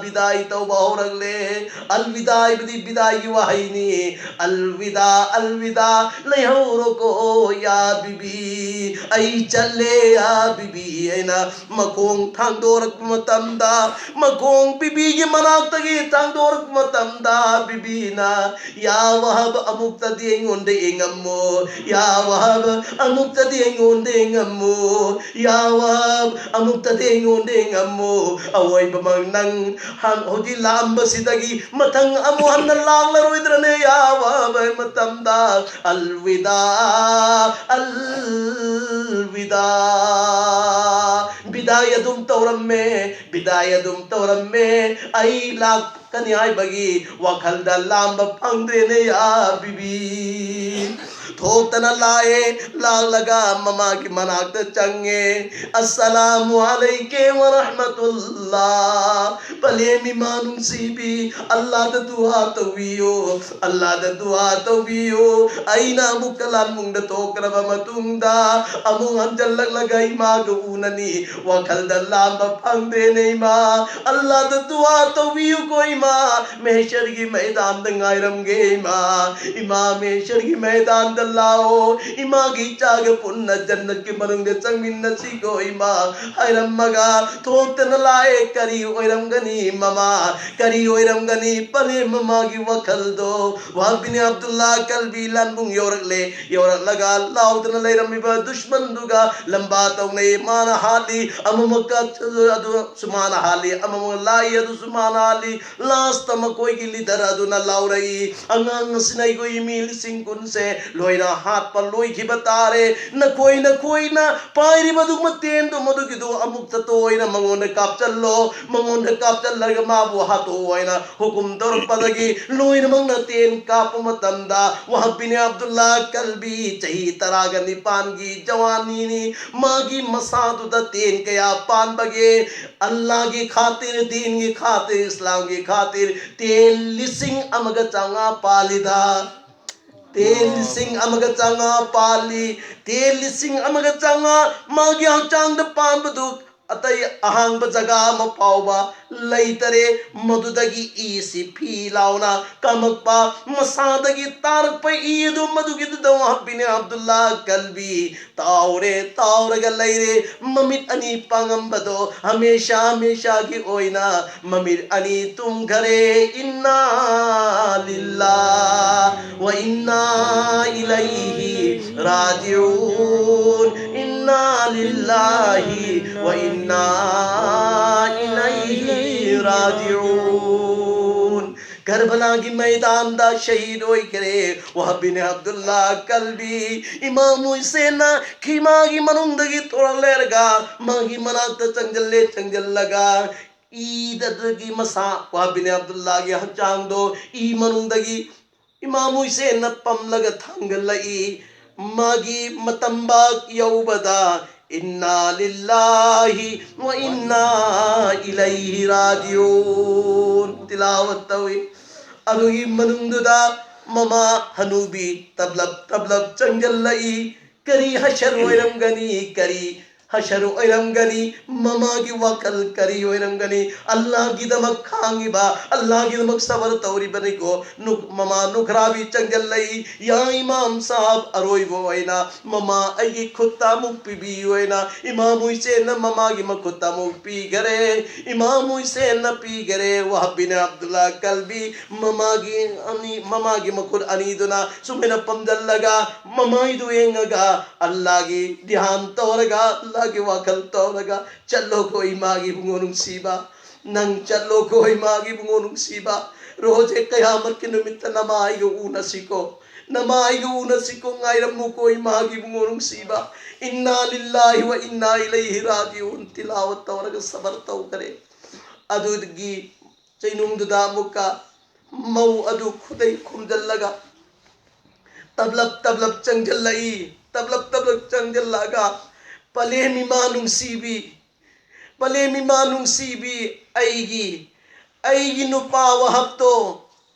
ꯕꯤꯗꯥꯏ ꯇꯧꯕ ꯍꯧꯔꯛꯂꯦ꯫ ꯑꯜꯋꯤꯗꯥ ꯍꯥꯏꯕꯗꯤ ꯕꯤꯗꯥꯏꯒꯤ ꯋꯥꯍꯩꯅꯤ꯫ ꯑꯜꯋꯤꯗꯥ, ꯑꯜꯋꯤꯗꯥ, ꯂꯩꯍꯧꯔꯣꯀꯣ ꯌꯥ ꯕꯤꯕꯤ, ꯑꯩ ꯆꯠꯂꯦ ꯌꯥ ꯕꯤꯕꯤ ꯍꯥꯏꯅ ꯃꯈꯣꯡ ꯊꯥꯡꯗꯣꯔꯛꯄ ꯃꯇꯝꯗ, ꯃꯈꯣꯡ ꯕꯤꯕꯤꯒꯤ ꯃꯅꯥꯛꯇꯒꯤ ꯊꯥꯡꯗꯣꯔꯛꯄ ꯃꯇꯝꯗ, ꯕꯤꯕꯤꯅ, "ꯌꯥ ꯋꯥꯍꯕ, ꯑꯃꯨꯛꯇꯗꯤ ꯑꯩꯉꯣꯟꯗ ꯌꯦꯡꯉꯝꯃꯣ꯫ ꯌꯥ ꯋꯥꯍꯕ, ꯑꯃꯨꯛꯇꯗꯤ ꯑꯩꯉꯣꯟꯗ ꯌꯦꯡꯉꯝꯃꯣ꯫ ꯌꯥ ꯋꯥꯍꯕ, ꯑꯃꯨꯛꯇꯗꯤ ꯑꯩꯉꯣꯟꯗ ꯌꯦꯡꯉꯝꯃꯣ꯫ ꯑꯋꯣꯏꯕꯃꯛ ꯅꯪ ꯍꯥꯟ-, ꯍꯧꯖꯤꯛ ꯂꯥꯛꯑꯝꯕꯁꯤꯗꯒꯤ ꯃꯊꯪ ꯑꯃꯨꯛ ꯍꯟꯅ ꯂꯥꯛꯂꯔꯣꯏꯗ꯭ꯔꯅꯦ ꯌꯥ ꯋꯥꯍꯕ?" ꯍꯥꯏ ꯃꯇꯝꯗ, "ꯑꯜꯋꯤꯗꯥ, ꯑꯜꯋꯤꯗꯥ, ꯕꯤꯗꯥꯏ ꯑꯗꯨꯝ ꯇꯧꯔꯝꯃꯦ, ꯕꯤꯗꯥꯏ ꯑꯗꯨꯝ ꯇꯧꯔꯝꯃꯦ꯫ ꯑꯩ ꯂꯥꯛꯀꯅꯤ ꯍꯥꯏꯕꯒꯤ ꯋꯥꯈꯜꯗ ꯂꯥꯝꯕ ꯐꯪꯗ꯭ꯔꯦꯅꯦ ꯌꯥ ꯕꯤꯕꯤ"꯫ ꯊꯣꯛꯇꯅ ꯂꯥꯛꯑꯦ, ꯂꯥꯛꯂꯒ ꯃꯃꯥꯒꯤ ꯃꯅꯥꯛꯇ ꯆꯪꯉꯦ꯫ "ꯑꯁꯁꯂꯥꯃꯨ ꯑꯂꯩꯀꯦ ꯋꯔꯍꯃꯇꯨꯜꯂꯥ꯫ ꯄꯂꯦꯝ ꯏꯃꯥ ꯅꯨꯡꯁꯤꯕꯤ, ꯑꯜꯂꯥꯗ ꯗꯨꯋꯥ ꯇꯧꯕꯤꯌꯨ, ꯑꯜꯂꯥꯗ ꯗꯨꯋꯥ ꯇꯧꯕꯤꯌꯨ꯫ ꯑꯩꯅ ꯑꯃꯨꯛꯀ ꯂꯥꯟꯕꯨꯡꯗ ꯊꯣꯛꯈ꯭ꯔꯕ ꯃꯇꯨꯡꯗ ꯑꯃꯨꯛ ꯍꯟꯖꯜꯂꯛꯂꯒ ꯏꯃꯥꯒ ꯎꯅꯅꯤ꯫ ꯋꯥꯈꯜꯗ ꯂꯥꯝꯕ ꯐꯪꯗ꯭ꯔꯦꯅꯦ ꯏꯃꯥ꯫ ꯑꯜꯂꯥꯗ ꯗꯨꯋꯥ ꯇꯧꯕꯤꯌꯨꯀꯣ ꯏꯃꯥ꯫ ꯃꯦꯍꯁꯔꯒꯤ ꯃꯩꯗꯥꯟꯗ ꯉꯥꯏꯔꯝꯒꯦ ꯏꯃꯥ꯫ ꯏꯃꯥ ꯃꯦꯍꯁꯔꯒꯤ ꯃꯩꯗꯥꯟꯗ ꯂꯥꯛꯑꯣ꯫ ꯏꯃꯥꯒꯤ ꯏꯆꯥꯒ ꯄꯨꯟꯅ ꯖꯟꯅꯠꯀꯤ ꯃꯅꯨꯡꯗ ꯆꯪꯃꯤꯟꯅꯁꯤꯀꯣ ꯏꯃꯥ" ꯍꯥꯏꯔꯝꯃꯒ ꯊꯣꯛꯇꯅ ꯂꯥꯛꯑꯦ꯫ ꯀꯔꯤ ꯑꯣꯏꯔꯝꯒꯅꯤ ꯃꯃꯥ? ꯀꯔꯤ ꯑꯣꯏꯔꯝꯒꯅꯤ? ꯄꯂꯦꯝ ꯃꯃꯥꯒꯤ ꯋꯥꯈꯜꯗꯣ꯫ ꯋꯥꯍꯕ ꯕꯤꯟ ꯑꯕꯗꯨꯜꯂꯥ ꯀꯜꯕꯤ ꯂꯥꯟꯕꯨꯡ ꯌꯧꯔꯛꯂꯦ꯫ ꯌꯧꯔꯛꯂꯒ ꯂꯥꯎꯗꯅ ꯂꯩꯔꯝꯃꯤꯕ ꯗꯨꯁꯃꯟꯗꯨꯒ ꯂꯝꯕꯥ ꯇꯧꯅꯩ꯫ ꯃꯥꯅ ꯍꯥꯠꯂꯤ, ꯑꯃꯃꯛ ꯀꯠ-, ꯑꯗꯨꯁꯨ ꯃꯥꯅ ꯍꯥꯠꯂꯤ, ꯑꯃꯃꯛ ꯂꯥꯛꯏ, ꯑꯗꯨꯁꯨ ꯃꯥꯅ ꯍꯥꯠꯂꯤ꯫ ꯂꯥꯁꯇ ꯃꯈꯣꯏꯒꯤ ꯂꯤꯗꯔ ꯑꯗꯨꯅ ꯂꯥꯎꯔꯛꯏ, "ꯑꯉꯥꯡ ꯑꯁꯤꯅ ꯑꯩꯈꯣꯏ ꯃꯤ ꯂꯤꯁꯤꯡ ꯀꯨꯟꯁꯦ ꯂꯣꯏꯅ ꯍꯥꯠꯄ ꯂꯣꯏꯈꯤꯕ ꯇꯥꯔꯦ꯫ ꯅꯈꯣꯏ, ꯅꯈꯣꯏꯅ ꯄꯥꯏꯔꯤꯕ ꯑꯗꯨꯒꯨꯝꯕ ꯇꯦꯟꯗꯣ, ꯃꯗꯨꯒꯤꯗꯣ ꯑꯃꯨꯛꯇ ꯇꯣꯏꯅ ꯃꯉꯣꯟꯗ ꯀꯥꯞꯆꯜꯂꯣ, ꯃꯉꯣꯟꯗ ꯀꯥꯞꯆꯜꯂꯒ ꯃꯥꯕꯨ ꯍꯥꯠꯇꯣꯛꯑꯣ" ꯍꯥꯏꯅ ꯍꯨꯀꯨꯝ ꯇꯧꯔꯛꯄꯗꯒꯤ ꯂꯣꯏꯅꯃꯛꯅ ꯇꯦꯟ ꯀꯥꯞꯄ ꯃꯇꯝꯗ, ꯋꯥꯍꯕ ꯕꯤꯟ ꯑꯕꯗꯨꯜꯂꯥ ꯀꯜꯕꯤ ꯆꯍꯤ ꯇꯔꯥꯒ ꯅꯤꯄꯥꯟꯒꯤ ꯖꯋꯥꯅꯤꯅꯤ, ꯃꯥꯒꯤ ꯃꯁꯥꯗꯨꯗ ꯇꯦꯟ ꯀꯌꯥ ꯄꯥꯟꯕꯒꯦ? ꯑꯜꯂꯥꯒꯤ ꯈꯥꯇꯤꯔ, ꯗꯤꯟꯒꯤ ꯈꯥꯇꯤꯔ, ꯏꯁꯂꯥꯝꯒꯤ ꯈꯥꯇꯤꯔ ꯇꯦꯟ ꯂꯤꯁꯤꯡ ꯑꯃꯒ ꯆꯥꯝꯃꯉꯥ ꯄꯥꯜꯂꯤꯗ꯫ ꯇꯦꯟ ꯂꯤꯁꯤꯡ ꯑꯃꯒ ꯆꯥꯝꯃꯉꯥ ꯄꯥꯜꯂꯤ꯫ ꯇꯦꯟ ꯂꯤꯁꯤꯡ ꯑꯃꯒ ꯆꯥꯝꯃꯉꯥ ꯃꯥꯒꯤ ꯍꯛꯆꯥꯡꯗ ꯄꯥꯟꯕꯗꯨ ꯑꯇꯩ ꯑꯍꯥꯡꯕ ꯖꯒꯥ ꯑꯃ ꯐꯥꯎꯕ ꯂꯩꯇꯔꯦ꯫ ꯃꯗꯨꯗꯒꯤ ꯏꯁꯤ ꯐꯤ ꯂꯥꯎꯅ ꯀꯥꯃꯛꯄ, ꯃꯁꯥꯗꯒꯤ ꯇꯥꯔꯛꯄ ꯏ ꯑꯗꯨ ꯃꯗꯨꯒꯤꯗꯨꯗ ꯋꯥꯍꯕ ꯕꯤꯟ ꯑꯕꯗꯨꯜꯂꯥ ꯀꯜꯕꯤ ꯇꯥꯎꯔꯦ, ꯇꯥꯎꯔꯒ ꯂꯩꯔꯦ꯫ ꯃꯃꯤꯠ ꯑꯅꯤ ꯄꯥꯡꯉꯝꯕꯗꯣ ꯍꯃꯦꯁꯥ ꯍꯃꯦꯁꯥꯒꯤ ꯑꯣꯏꯅ ꯃꯃꯤꯠ ꯑꯅꯤ ꯇꯨꯝꯈꯔꯦ꯫ ꯏꯟꯅꯥ ꯂꯤꯜꯂꯥ ꯋ ꯏꯟꯅꯥ ꯏꯂꯩꯍꯤ ꯔꯥꯖꯤꯎꯟ꯫ ꯏꯟꯅꯥ ꯂꯤꯜꯂꯥꯍꯤ ꯋ ꯏꯟꯅꯥ ꯏꯂꯩꯍꯤ ꯔꯥꯖꯤꯎꯟ꯫ ꯀꯔꯕꯂꯥꯒꯤ ꯃꯩꯗꯥꯟꯗ ꯁꯍꯤꯗ ꯑꯣꯏꯈ꯭ꯔꯦ ꯋꯥꯍꯕ ꯕꯤꯟ ꯑꯕꯗꯨꯜꯂꯥ ꯀꯜꯕꯤ꯫ ꯏꯃꯥꯝ ꯍꯨꯁꯦꯟꯅ ꯈꯤꯃꯥꯒꯤ ꯃꯅꯨꯡꯗꯒꯤ ꯊꯣꯔꯛꯂꯦꯔꯒ ꯃꯥꯒꯤ ꯃꯅꯥꯛꯇ ꯆꯪꯁꯤꯜꯂꯦ꯫ ꯆꯪꯁꯤꯜꯂꯒ ꯏꯗꯒꯤ ꯃꯁꯥ ꯋꯥꯍꯕ ꯕꯤꯟ ꯑꯕꯗꯨꯜꯂꯥꯒꯤ ꯍꯛꯆꯥꯡꯗꯣ ꯏ ꯃꯅꯨꯡꯗꯒꯤ ꯏꯃꯥꯝ ꯍꯨꯁꯦꯟꯅ ꯄꯝꯂꯒ ꯊꯥꯡꯒꯠꯂꯛꯏ꯫ ꯃꯥꯒꯤ ꯃꯇꯝꯕꯥꯛ ꯌꯧꯕꯗ ꯏꯟꯅꯥ ꯂꯤꯜꯂꯥꯍꯤ ꯋ ꯏꯟꯅꯥ ꯏꯂꯩꯍꯤ ꯔꯥꯖꯤꯎꯟ ꯇꯤꯂꯥꯋꯠ ꯇꯧꯏ꯫ ꯑꯗꯨꯒꯤ ꯃꯅꯨꯡꯗꯨꯗ ꯃꯃꯥ ꯍꯅꯨꯕꯤ ꯇꯞꯂꯞ ꯇꯞꯂꯞ ꯆꯪꯁꯤꯜꯂꯛꯏ꯫ ꯀꯔꯤ ꯍꯁꯔ ꯑꯣꯏꯔꯝꯒꯅꯤ, ꯀꯔꯤ ꯍꯁꯔ ꯑꯣꯏꯔꯝꯒꯅꯤ, ꯃꯃꯥꯒꯤ ꯋꯥꯈꯜ ꯀꯔꯤ ꯑꯣꯏꯔꯝꯒꯅꯤ? ꯑꯜꯂꯥꯍꯒꯤꯗꯃꯛ ꯈꯥꯡꯉꯤꯕ, ꯑꯜꯂꯥꯍꯒꯤꯗꯃꯛ ꯁꯕꯔ ꯇꯧꯔꯤꯕꯅꯤꯀꯣ꯫ ꯅꯨ-, ꯃꯃꯥ ꯅꯨꯈ꯭ꯔꯥꯕꯤ ꯆꯪꯁꯤꯜꯂꯛꯏ, "ꯌꯥ ꯏꯃꯥꯝ ꯁꯥꯍꯕ, ꯑꯔꯣꯏꯕ ꯑꯣꯏꯅ ꯃꯃꯥ ꯑꯩꯒꯤ ꯈꯨꯠꯇ ꯑꯃꯨꯛ ꯄꯤꯕꯤꯌꯨ" ꯍꯥꯏꯅ ꯏꯃꯥꯝ ꯍꯨꯁꯦꯟꯅ ꯃꯃꯥꯒꯤ ꯃꯈꯨꯠꯇ ꯑꯃꯨꯛ ꯄꯤꯈꯔꯦ꯫ ꯏꯃꯥꯝ ꯍꯨꯁꯦꯟꯅ ꯄꯤꯈꯔꯦ꯫ ꯋꯥꯍꯕ ꯕꯤꯟ ꯑꯕꯗꯨꯜꯂꯥ ꯀꯜꯕꯤ ꯃꯃꯥꯒꯤ ꯑꯅꯤ, ꯃꯃꯥꯒꯤ ꯃꯈꯨꯠ ꯑꯅꯤꯗꯨꯅ ꯁꯨꯃꯥꯏꯅ ꯄꯝꯖꯜꯂꯒ ꯃꯃꯥꯏꯗꯨ ꯌꯦꯡꯉꯒ ꯑꯜꯂꯥꯍꯒꯤ ꯙ꯭ꯌꯥꯟ ꯇꯧꯔꯒ, ꯑꯜꯂꯥꯍꯒꯤ ꯋꯥꯈꯜ ꯇꯧꯔꯒ, "ꯆꯠꯂꯣꯀꯣ ꯏꯃꯥꯒꯤ ꯏꯕꯨꯡꯉꯣ ꯅꯨꯡꯁꯤꯕ, ꯅꯪ ꯆꯠꯂꯣꯀꯣ ꯏꯃꯥꯒꯤ ꯏꯕꯨꯡꯉꯣ ꯅꯨꯡꯁꯤꯕ, ꯔꯣꯖꯦ ꯀꯌꯥꯃꯠꯀꯤ ꯅꯨꯃꯤꯠꯇ ꯅꯃꯥꯏꯒ ꯎꯅꯁꯤꯀꯣ, ꯅꯃꯥꯏꯒ ꯎꯅꯁꯤꯀꯣ, ꯉꯥꯏꯔꯝꯃꯨꯀꯣ ꯏꯃꯥꯒꯤ ꯏꯕꯨꯡꯉꯣ ꯅꯨꯡꯁꯤꯕ, ꯏꯟꯅꯥ ꯂꯤꯜꯂꯥꯍꯤ ꯋ ꯏꯟꯅꯥ ꯏꯂꯩꯍꯤ ꯔꯥꯖꯤꯎꯟ" ꯇꯤꯂꯥꯋꯠ ꯇꯧꯔꯒ ꯁꯕꯔ ꯇꯧꯈꯔꯦ꯫ ꯑꯗꯨꯗꯒꯤ ꯆꯩꯅꯨꯡꯗꯨꯗ ꯑꯃꯨꯛꯀ ꯃꯧ ꯑꯗꯨ ꯈꯨꯗꯩ ꯈꯨꯝꯖꯤꯜꯂꯒ ꯇꯞꯂꯞ ꯇꯞꯂꯞ ꯆꯪꯁꯤꯜꯂꯛꯏ꯫ ꯇꯞꯂꯞ ꯇꯞꯂꯞ ꯆꯪꯁꯤꯜꯂꯛꯑꯒ, "ꯄꯂꯦꯝ ꯏꯃꯥ ꯅꯨꯡꯁꯤꯕꯤ, ꯄꯂꯦꯝ ꯏꯃꯥ ꯅꯨꯡꯁꯤꯕꯤ, ꯑꯩꯒꯤ, ꯑꯩꯒꯤ ꯅꯨꯄꯥ ꯋꯥꯍꯕꯇꯣ,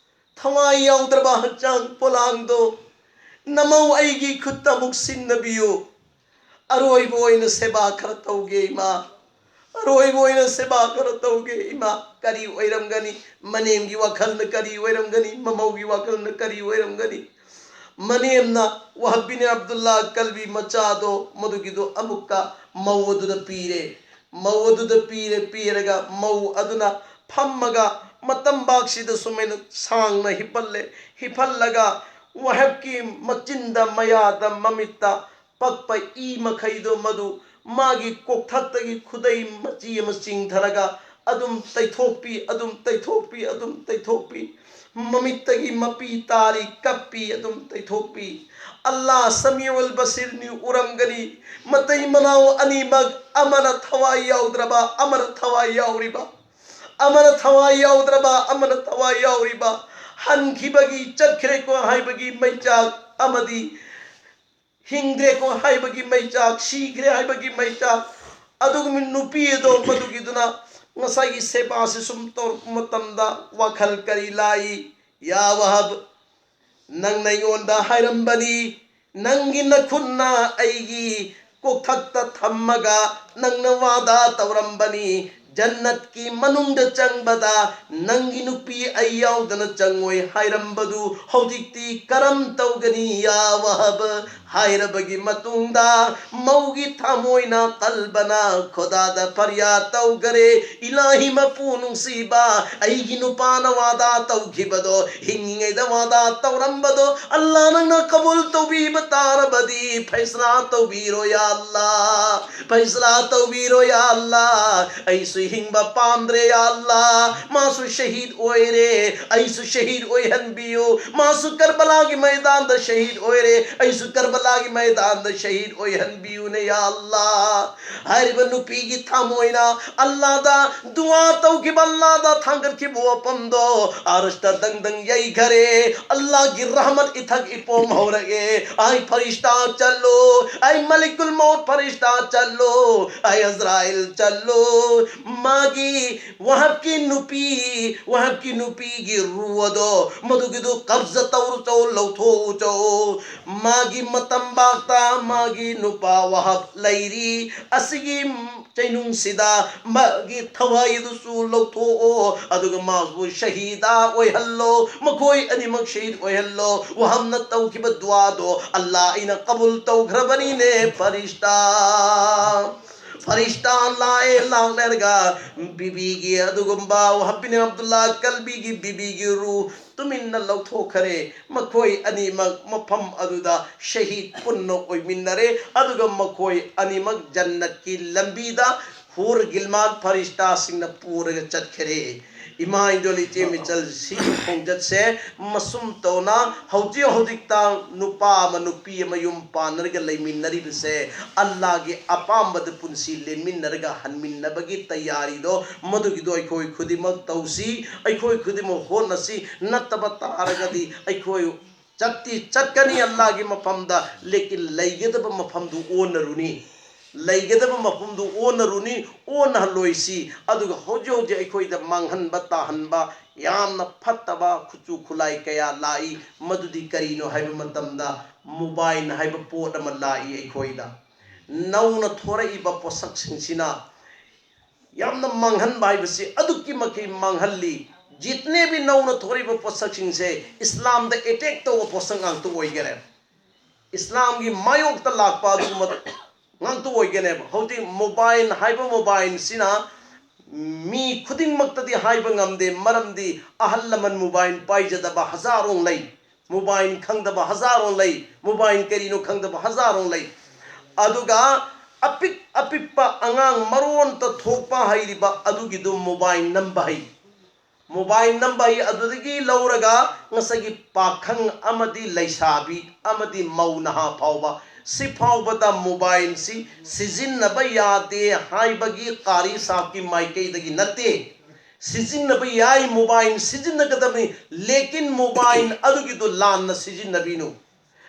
ꯊꯋꯥꯏ ꯌꯥꯎꯗ꯭ꯔꯕ ꯍꯛꯆꯥꯡ ꯄꯣꯂꯥꯡꯗꯣ, ꯅꯃꯧ ꯑꯩꯒꯤ ꯈꯨꯠꯇ ꯑꯃꯨꯛ ꯁꯤꯟꯅꯕꯤꯌꯨ꯫ ꯑꯔꯣꯏꯕ ꯑꯣꯏꯅ ꯁꯦꯕꯥ ꯈꯔ ꯇꯧꯒꯦ ꯏꯃꯥ, ꯑꯔꯣꯏꯕ ꯑꯣꯏꯅ ꯁꯦꯕꯥ ꯈꯔ ꯇꯧꯒꯦ ꯏꯃꯥ꯫ ꯀꯔꯤ ꯑꯣꯏꯔꯝꯒꯅꯤ? ꯃꯅꯦꯝꯒꯤ ꯋꯥꯈꯜꯅ ꯀꯔꯤ ꯑꯣꯏꯔꯝꯒꯅꯤ? ꯃꯃꯧꯒꯤ ꯋꯥꯈꯜꯅ ꯀꯔꯤ ꯑꯣꯏꯔꯝꯒꯅꯤ? ꯃꯅꯦꯝꯅ ꯋꯥꯍꯕꯤꯅꯦ ꯑꯕꯗꯨꯜꯂꯥ ꯀꯜꯕꯤ ꯃꯆꯥꯗꯣ, ꯃꯗꯨꯒꯤꯗꯣ ꯑꯃꯨꯛꯀ ꯃꯧ ꯑꯗꯨꯗ ꯄꯤꯔꯦ꯫ ꯃꯧ ꯑꯗꯨꯗ ꯄꯤꯔꯦ꯫ ꯄꯤꯔꯒ ꯃꯧ ꯑꯗꯨꯅ ꯐꯝꯃꯒ ꯃꯇꯝꯕꯥꯛꯁꯤꯗ ꯁꯨꯃꯥꯏꯅ ꯁꯥꯡꯅ ꯍꯤꯞꯍꯜꯂꯦ꯫ ꯍꯤꯞꯍꯜꯂꯒ ꯋꯥꯍꯦꯞꯀꯤ ꯃꯆꯤꯟꯗ, ꯃꯌꯥꯗ, ꯃꯃꯤꯠꯇ ꯄꯛꯄ ꯏ ꯃꯈꯩꯗꯣ ꯃꯗꯨ ꯃꯥꯒꯤ ꯀꯣꯛꯊꯛꯇꯒꯤ ꯈꯨꯗꯩ ꯃꯆꯤ ꯑꯃ ꯆꯤꯡꯊꯔꯒ ꯑꯗꯨꯝ ꯇꯩꯊꯣꯛꯄꯤ, ꯑꯗꯨꯝ ꯇꯩꯊꯣꯛꯄꯤ, ꯑꯗꯨꯝ ꯇꯩꯊꯣꯛꯄꯤ꯫ ꯃꯃꯤꯠꯇꯒꯤ ꯃꯄꯤ ꯇꯥꯔꯤ, ꯀꯞꯄꯤ, ꯑꯗꯨꯝ ꯇꯩꯊꯣꯛꯄꯤ꯫ ꯑꯜꯂꯥ ꯁꯃꯤꯎꯜ ꯕꯁꯤꯔꯅꯤ, ꯎꯔꯝꯒꯅꯤ꯫ ꯃꯇꯩ ꯃꯅꯥꯎ ꯑꯅꯤꯃꯛ ꯑꯃꯅ ꯊꯋꯥꯏ ꯌꯥꯎꯗ꯭ꯔꯕ, ꯑꯃꯅ ꯊꯋꯥꯏ ꯌꯥꯎꯔꯤꯕ, ꯑꯃꯅ ꯊꯋꯥꯏ ꯌꯥꯎꯗ꯭ꯔꯕ, ꯑꯃꯅ ꯊꯋꯥꯏ ꯌꯥꯎꯔꯤꯕ, ꯍꯟꯈꯤꯕꯒꯤ, ꯆꯠꯈ꯭ꯔꯦꯀꯣ ꯍꯥꯏꯕꯒꯤ ꯃꯩꯆꯥꯛ ꯑꯃꯗꯤ ꯍꯤꯡꯗ꯭ꯔꯦꯀꯣ ꯍꯥꯏꯕꯒꯤ ꯃꯩꯆꯥꯛ, ꯁꯤꯈ꯭ꯔꯦ ꯍꯥꯏꯕꯒꯤ ꯃꯩꯆꯥꯛ꯫ ꯑꯗꯨꯒꯨꯝꯕ ꯅꯨꯄꯤ ꯑꯗꯣ ꯃꯗꯨꯒꯤꯗꯨꯅ ꯉꯁꯥꯏꯒꯤ ꯁꯦꯕꯥꯁꯤ ꯁꯨꯝ ꯇꯧꯔꯛꯄ ꯃꯇꯝꯗ ꯋꯥꯈꯜ ꯀꯔꯤ ꯂꯥꯛꯏ? ꯌꯥ ꯋꯥꯍꯕ, ꯅꯪꯅ ꯑꯩꯉꯣꯟꯗ ꯍꯥꯏꯔꯝꯕꯅꯤ, ꯅꯪꯒꯤ ꯅꯈꯨꯠꯅ ꯑꯩꯒꯤ ꯀꯣꯛꯊꯛꯇ ꯊꯝꯃꯒ ꯅꯪꯅ ꯋꯥꯗꯥ ꯇꯧꯔꯝꯕꯅꯤ, ꯖꯟꯅꯠꯀꯤ ꯃꯅꯨꯡꯗ ꯆꯪꯕꯗ ꯅꯪꯒꯤ ꯅꯨꯄꯤ ꯑꯩ ꯌꯥꯎꯗꯅ ꯆꯪꯉꯣꯏ ꯍꯥꯏꯔꯝꯕꯗꯨ ꯍꯧꯖꯤꯛꯇꯤ ꯀꯔꯝ ꯇꯧꯒꯅꯤ? ꯌꯥ ꯋꯥꯍꯕ, ꯍꯥꯏꯔꯕꯒꯤ ꯃꯇꯨꯡꯗ ꯃꯧꯒꯤ ꯊꯃꯣꯏꯅ, ꯀꯜꯕꯅ ꯈꯣꯗꯥꯗ ꯐꯔꯤꯌꯥꯗ ꯇꯧꯈꯔꯦ, ꯏꯂꯥꯍꯤ ꯃꯄꯨ ꯅꯨꯡꯁꯤꯕ, ꯑꯩꯒꯤ ꯅꯨꯄꯥꯅ ꯋꯥꯗꯥ ꯇꯧꯈꯤꯕꯗꯣ, ꯍꯤꯡꯉꯤꯉꯩꯗ ꯋꯥꯗꯥ ꯇꯧꯔꯝꯕꯗꯣ, ꯑꯜꯂꯥ ꯅꯪꯅ ꯀꯕꯨꯜ ꯇꯧꯕꯤꯕ ꯇꯥꯔꯕꯗꯤ ꯐꯩꯁꯂꯥ ꯇꯧꯕꯤꯔꯣ ꯌꯥ ꯑꯜꯂꯥ, ꯐꯩꯁꯂꯥ ꯇꯧꯕꯤꯔꯣ ꯌꯥ ꯑꯜꯂꯥ꯫ ꯑꯩꯁꯨ ꯍꯤꯡꯕ ꯄꯥꯝꯗ꯭ꯔꯦ ꯌꯥ ꯑꯜꯂꯥ꯫ ꯃꯥꯁꯨ ꯁꯍꯤꯗ ꯑꯣꯏꯔꯦ, ꯑꯩꯁꯨ ꯁꯍꯤꯗ ꯑꯣꯏꯍꯟꯕꯤꯌꯨ꯫ ꯃꯥꯁꯨ ꯀꯔꯕꯂꯥꯒꯤ ꯃꯩꯗꯥꯟꯗ ꯁꯍꯤꯗ ꯑꯣꯏꯔꯦ, ꯑꯩꯁꯨ ꯀꯔꯕꯂꯥꯒꯤ ꯃꯩꯗꯥꯟꯗ ꯁꯍꯤꯗ ꯑꯣꯏꯍꯟꯕꯤꯌꯨꯅꯦ ꯌꯥ ꯑꯜꯂꯥ꯫ ꯍꯥꯏꯔꯤꯕ ꯅꯨꯄꯤꯒꯤ ꯊꯃꯣꯏꯅ ꯑꯜꯂꯥꯗ ꯗꯨꯋꯥ ꯇꯧꯈꯤꯕ, ꯑꯜꯂꯥꯗ ꯊꯥꯡꯒꯠꯈꯤꯕ ꯋꯥꯐꯝꯗꯣ ꯑꯔꯁꯇ ꯗꯪ ꯗꯪ ꯌꯩꯈꯔꯦ꯫ ꯑꯜꯂꯥꯒꯤ ꯔꯍꯃꯠ ꯏꯊꯛ ꯏꯄꯣꯝ ꯍꯧꯔꯛꯑꯦ꯫ ꯑꯩ ꯐꯔꯤꯁꯇꯥ ꯆꯠꯂꯣ, ꯑꯩ ꯃꯂꯤꯀꯨꯜ ꯃꯧꯠ ꯐꯔꯤꯁꯇꯥ ꯆꯠꯂꯣ, ꯑꯩ ꯑꯖꯔꯥꯏꯜ ꯆꯠꯂꯣ꯫ ꯃꯥꯒꯤ ꯋꯥꯍꯕꯀꯤ ꯅꯨꯄꯤ, ꯋꯥꯍꯕꯀꯤ ꯅꯨꯄꯤꯒꯤ ꯔꯨ ꯑꯗꯣ ꯃꯗꯨꯒꯤꯗꯨ ꯀꯕꯖ ꯇꯧꯔꯨꯆꯣ, ꯂꯧꯊꯣꯛꯎꯆꯣ꯫ ꯃꯥꯒꯤ ꯃꯇꯝꯕꯥꯛꯇ ꯃꯥꯒꯤ ꯅꯨꯄꯥ ꯋꯥꯍꯕ ꯂꯩꯔꯤ꯫ ꯑꯁꯤꯒꯤ ꯆꯩꯅꯨꯡꯁꯤꯗ ꯃꯥꯒꯤ ꯊꯋꯥꯏ ꯑꯗꯨꯁꯨ ꯂꯧꯊꯣꯛꯑꯣ, ꯑꯗꯨꯒ ꯃꯥꯕꯨ ꯁꯍꯤꯗꯥ ꯑꯣꯏꯍꯜꯂꯣ, ꯃꯈꯣꯏ ꯑꯅꯤꯃꯛ ꯁꯍꯤꯗ ꯑꯣꯏꯍꯜꯂꯣ꯫ ꯋꯥꯍꯝꯅ ꯇꯧꯈꯤꯕ ꯗꯨꯋꯥꯗꯣ ꯑꯜꯂꯥ ꯑꯩꯅ ꯀꯕꯨꯜ ꯇꯧꯈ꯭ꯔꯕꯅꯤꯅꯦ, ꯐꯔꯤꯁꯇꯥ꯫ ꯐꯔꯤꯁꯇꯥ ꯂꯥꯛꯑꯦ, ꯂꯥꯛꯂꯔꯒ ꯕꯤꯕꯤꯒꯤ ꯑꯗꯨꯒꯨꯝꯕ ꯋꯥꯍꯕ ꯕꯤꯟ ꯑꯕꯗꯨꯜꯂꯥ ꯀꯜꯕꯤꯒꯤ ꯕꯤꯕꯤꯒꯤ ꯔꯨ ꯇꯨꯃꯤꯟꯅ ꯂꯧꯊꯣꯛꯈꯔꯦ꯫ ꯃꯈꯣꯏ ꯑꯅꯤꯃꯛ ꯃꯐꯝ ꯑꯗꯨꯗ ꯁꯍꯤꯗ ꯄꯨꯟꯅ ꯑꯣꯏꯃꯤꯟꯅꯔꯦ, ꯑꯗꯨꯒ ꯃꯈꯣꯏ ꯑꯅꯤꯃꯛ ꯖꯟꯅꯠꯀꯤ ꯂꯝꯕꯤꯗ ꯍꯨꯔ ꯒꯤꯜꯃꯥꯟ ꯐꯔꯤꯁꯇꯥꯁꯤꯡꯅ ꯄꯨꯔꯒ ꯆꯠꯈꯔꯦ꯫ ꯏꯃꯥ ꯏꯟꯗꯣꯜ ꯏꯆꯦ ꯃꯤꯆꯜ, ꯁꯤꯒꯤ ꯈꯣꯡꯆꯠꯁꯦ ꯃꯁꯨꯝ ꯇꯧꯅ ꯍꯧꯖꯤꯛ ꯍꯧꯖꯤꯛꯇ ꯅꯨꯄꯥ ꯑꯃ ꯅꯨꯄꯤ ꯑꯃ ꯌꯨꯝ ꯄꯥꯟꯅꯔꯒ ꯂꯩꯃꯤꯟꯅꯔꯤꯕꯁꯦ, ꯑꯜꯂꯥꯒꯤ ꯑꯄꯥꯝꯕꯗ ꯄꯨꯟꯁꯤ ꯂꯦꯟꯃꯤꯟꯅꯔꯒ ꯍꯟꯃꯤꯟꯅꯕꯒꯤ ꯇꯌꯥꯔꯤꯗꯣ, ꯃꯗꯨꯒꯤꯗꯣ ꯑꯩꯈꯣꯏ ꯈꯨꯗꯤꯡꯃꯛ ꯇꯧꯁꯤ, ꯑꯩꯈꯣꯏ ꯈꯨꯗꯤꯡꯃꯛ ꯍꯣꯠꯅꯁꯤ꯫ ꯅꯠꯇꯕ ꯇꯥꯔꯒꯗꯤ ꯑꯩꯈꯣꯏ ꯆꯠꯇꯤ ꯆꯠꯀꯅꯤ ꯑꯜꯂꯥꯒꯤ ꯃꯐꯝꯗ, ꯂꯦꯀꯤꯟ ꯂꯩꯒꯗꯕ ꯃꯐꯝꯗꯨ ꯑꯣꯟꯅꯔꯨꯅꯤ꯫ ꯂꯩꯒꯗꯕ ꯃꯐꯝꯗꯨ ꯑꯣꯟꯅꯔꯨꯅꯤ, ꯑꯣꯟꯅꯍꯜꯂꯣꯏꯁꯤ꯫ ꯑꯗꯨꯒ ꯍꯧꯖꯤꯛ ꯍꯧꯖꯤꯛ ꯑꯩꯈꯣꯏꯗ ꯃꯥꯡꯍꯟꯕ ꯇꯥꯍꯟꯕ ꯌꯥꯝꯅ ꯐꯠꯇꯕ ꯈꯨꯠꯁꯨ ꯈꯨꯠꯂꯥꯏ ꯀꯌꯥ ꯂꯥꯛꯏ꯫ ꯃꯗꯨꯗꯤ ꯀꯔꯤꯅꯣ ꯍꯥꯏꯕ ꯃꯇꯝꯗ, ꯃꯣꯕꯥꯏꯜ ꯍꯥꯏꯕ ꯄꯣꯠ ꯑꯃ ꯂꯥꯛꯏ ꯑꯩꯈꯣꯏꯗ꯫ ꯅꯧꯅ ꯊꯣꯔꯛꯏꯕ ꯄꯣꯠꯁꯛꯁꯤꯡꯁꯤꯅ ꯌꯥꯝꯅ ꯃꯥꯡꯍꯟꯕ ꯍꯥꯏꯕꯁꯤ ꯑꯗꯨꯛꯀꯤ ꯃꯇꯤꯛ ꯃꯥꯡꯍꯜꯂꯤ꯫ ꯖꯤꯇꯅꯦ ꯚꯤ ꯅꯧꯅ ꯊꯣꯔꯛꯏꯕ ꯄꯣꯠꯁꯛꯁꯤꯡꯁꯦ ꯏꯁꯂꯥꯝꯗ ꯑꯦꯇꯦꯛ ꯇꯧꯕ ꯄꯣꯠꯁꯛ ꯉꯥꯛꯇ ꯑꯣꯏꯒꯦꯔꯦ, ꯏꯁꯂꯥꯝꯒꯤ ꯃꯥꯌꯣꯛꯇ ꯂꯥꯛꯄ ꯑꯗꯨꯒꯨꯝꯕ ꯉꯥꯛꯇ ꯑꯣꯏꯒꯅꯦꯕ꯫ ꯍꯧꯖꯤꯛ ꯃꯣꯕꯥꯏꯜ ꯍꯥꯏꯕ ꯃꯣꯕꯥꯏꯜꯁꯤꯅ ꯃꯤ ꯈꯨꯗꯤꯡꯃꯛꯇꯗꯤ ꯍꯥꯏꯕ ꯉꯝꯗꯦ, ꯃꯔꯝꯗꯤ ꯑꯍꯜ ꯂꯃꯟ ꯃꯣꯕꯥꯏꯜ ꯄꯥꯏꯖꯗꯕ ꯍꯖꯥꯔꯣꯡ ꯂꯩ, ꯃꯣꯕꯥꯏꯜ ꯈꯪꯗꯕ ꯍꯖꯥꯔꯣꯡ ꯂꯩ, ꯃꯣꯕꯥꯏꯜ ꯀꯔꯤꯅꯣ ꯈꯪꯗꯕ ꯍꯖꯥꯔꯣꯡ ꯂꯩ꯫ ꯑꯗꯨꯒ ꯑꯄꯤꯛ ꯑꯄꯤꯛꯄ ꯑꯉꯥꯡ ꯃꯔꯣꯟꯇ ꯊꯣꯛꯄ ꯍꯩꯔꯤꯕ ꯑꯗꯨꯒꯤꯗꯨ ꯃꯣꯕꯥꯏꯜ ꯅꯝꯕ ꯍꯩ꯫ ꯃꯣꯕꯥꯏꯜ ꯅꯝꯕꯔ ꯑꯗꯨꯗꯒꯤ ꯂꯧꯔꯒ ꯉꯁꯥꯏꯒꯤ ꯄꯥꯈꯪ ꯑꯃꯗꯤ ꯂꯩꯁꯥꯕꯤ ꯑꯃꯗꯤ ꯃꯧ ꯅꯍꯥ ꯐꯥꯎꯕ, ꯁꯤ ꯐꯥꯎꯕꯗ ꯃꯣꯕꯥꯏꯜꯁꯤ ꯁꯤꯖꯤꯟꯅꯕ ꯌꯥꯗꯦ ꯍꯥꯏꯕꯒꯤ ꯀꯥꯔꯤ ꯁꯥꯍꯕꯀꯤ ꯃꯥꯏꯀꯩꯗꯒꯤ ꯅꯠꯇꯦ꯫ ꯁꯤꯖꯤꯟꯅꯕ ꯌꯥꯏ, ꯃꯣꯕꯥꯏꯜ ꯁꯤꯖꯤꯟꯅꯒꯗꯕꯅꯤ, ꯂꯦꯀꯤꯟ ꯃꯣꯕꯥꯏꯜ ꯑꯗꯨꯒꯤꯗꯨ ꯂꯥꯟꯅ ꯁꯤꯖꯤꯟꯅꯕꯤꯅꯨ꯫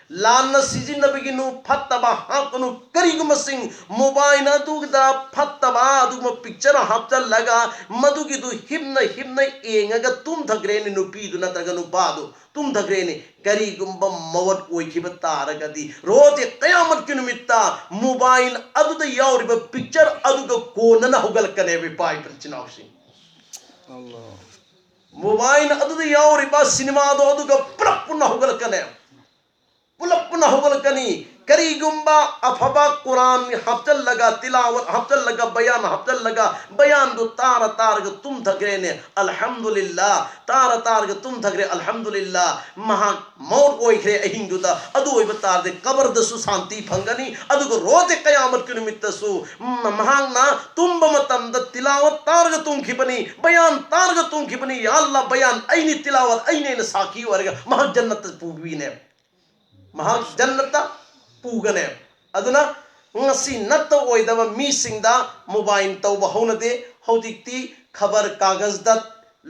ꯂꯥꯟꯅ ꯁꯤꯖꯤꯟꯅꯕꯤꯒꯅꯨ, ꯐꯠꯇꯕ ꯍꯥꯞꯀꯅꯨ꯫ ꯀꯔꯤꯒꯨꯝꯕꯁꯤꯡ mobile ꯑꯗꯨꯗ ꯐꯠꯇꯕ ꯑꯗꯨꯒꯨꯝꯕ picture ꯍꯥꯞꯆꯜꯂꯒ ꯃꯗꯨꯒꯤꯗꯨ ꯍꯤꯞꯅ ꯍꯤꯞꯅ ꯌꯦꯡꯉꯒ ꯇꯨꯝꯊꯈ꯭ꯔꯦꯅꯦ ꯅꯨꯄꯤꯗꯨ ꯅꯠꯇ꯭ꯔꯒ ꯅꯨꯄꯥꯗꯨ, ꯇꯨꯝꯊꯈ꯭ꯔꯦꯅꯦ꯫ ꯀꯔꯤꯒꯨꯝꯕ ꯃꯧꯋꯠ ꯑꯣꯏꯈꯤꯕ ꯇꯥꯔꯒꯗꯤ ꯔꯣꯖꯦ ꯀꯌꯥꯃꯠꯀꯤ ꯅꯨꯃꯤꯠꯇ mobile ꯑꯗꯨꯗ ꯌꯥꯎꯔꯤꯕ picture ꯑꯗꯨꯒ ꯀꯣꯟꯅꯅ ꯍꯧꯒꯠꯂꯛꯀꯅꯦꯕ, ꯏꯄꯥ ꯏꯆꯤꯟ ꯏꯅꯥꯎꯁꯤꯡ꯫ ꯑꯜꯂꯥ꯫ Mobile ꯑꯗꯨꯗ ꯌꯥꯎꯔꯤꯕ cinema ꯗꯣ ꯑꯗꯨꯒ ꯄꯨꯂꯞ ꯄꯨꯟꯅ ꯍꯧꯒꯠꯂꯛꯀꯅꯦꯕ꯫ ꯄꯨꯂꯞ ꯄꯨꯟꯅ ꯍꯧꯒꯠꯂꯛꯀꯅꯤ꯫ ꯀꯔꯤꯒꯨꯝꯕ ꯑꯐꯕ ꯀꯨꯔꯥꯟ ꯍꯥꯞꯆꯜꯂꯒ, ꯇꯤꯂꯥꯋꯠ ꯍꯥꯞꯆꯜꯂꯒ, ꯕꯌꯥꯟ ꯍꯥꯞꯆꯜꯂꯒ, ꯕꯌꯥꯟꯗꯨ ꯇꯥꯔ ꯇꯥꯔꯒ ꯇꯨꯝꯊꯈ꯭ꯔꯦꯅꯦ꯫ ꯑꯜꯍꯝꯗꯨꯂꯤꯜꯂꯥ꯫ ꯇꯥꯔ ꯇꯥꯔꯒ ꯇꯨꯝꯊꯈ꯭ꯔꯦ꯫ ꯑꯜꯍꯝꯗꯨꯂꯤꯜꯂꯥ꯫ ꯃꯍꯥꯛ ꯃꯧꯠ ꯑꯣꯏꯈ꯭ꯔꯦ ꯑꯍꯤꯡꯗꯨꯗ꯫ ꯑꯗꯨ ꯑꯣꯏꯕ ꯇꯥꯔꯗꯤ ꯀꯕꯔꯗꯁꯨ ꯁꯥꯟꯇꯤ ꯐꯪꯒꯅꯤ꯫ ꯑꯗꯨꯒ ꯔꯣꯖꯦ ꯀꯌꯥꯃꯠꯀꯤ ꯅꯨꯃꯤꯠꯇꯁꯨ, ꯎꯝ, ꯃꯍꯥꯛꯅ ꯇꯨꯝꯕ ꯃꯇꯝꯗ ꯇꯤꯂꯥꯋꯠ ꯇꯥꯔꯒ ꯇꯨꯝꯈꯤꯕꯅꯤ, ꯕꯌꯥꯟ ꯇꯥꯔꯒ ꯇꯨꯝꯈꯤꯕꯅꯤ꯫ ꯌꯥ ꯑꯜꯂꯥ, ꯕꯌꯥꯟ ꯑꯩꯅꯤ, ꯇꯤꯂꯥꯋꯠ ꯑꯩꯅꯦꯅ ꯁꯥꯈꯤ ꯑꯣꯏꯔꯒ ꯃꯍꯥꯛ ꯖꯟꯅꯠꯇ ꯄꯨꯕꯤꯅꯦ꯫ ꯃꯍꯥꯛ ꯖꯟꯅꯠꯇ ꯄꯨꯒꯅꯦ꯫ ꯑꯗꯨꯅ ꯉꯁꯤ ꯅꯠꯇ ꯑꯣꯏꯗꯕ ꯃꯤꯁꯤꯡꯗ mobile ꯇꯧꯕ ꯍꯧꯅꯗꯦ꯫ ꯍꯧꯖꯤꯛꯇꯤ ꯈꯕꯔ ꯀꯥꯒꯖꯗ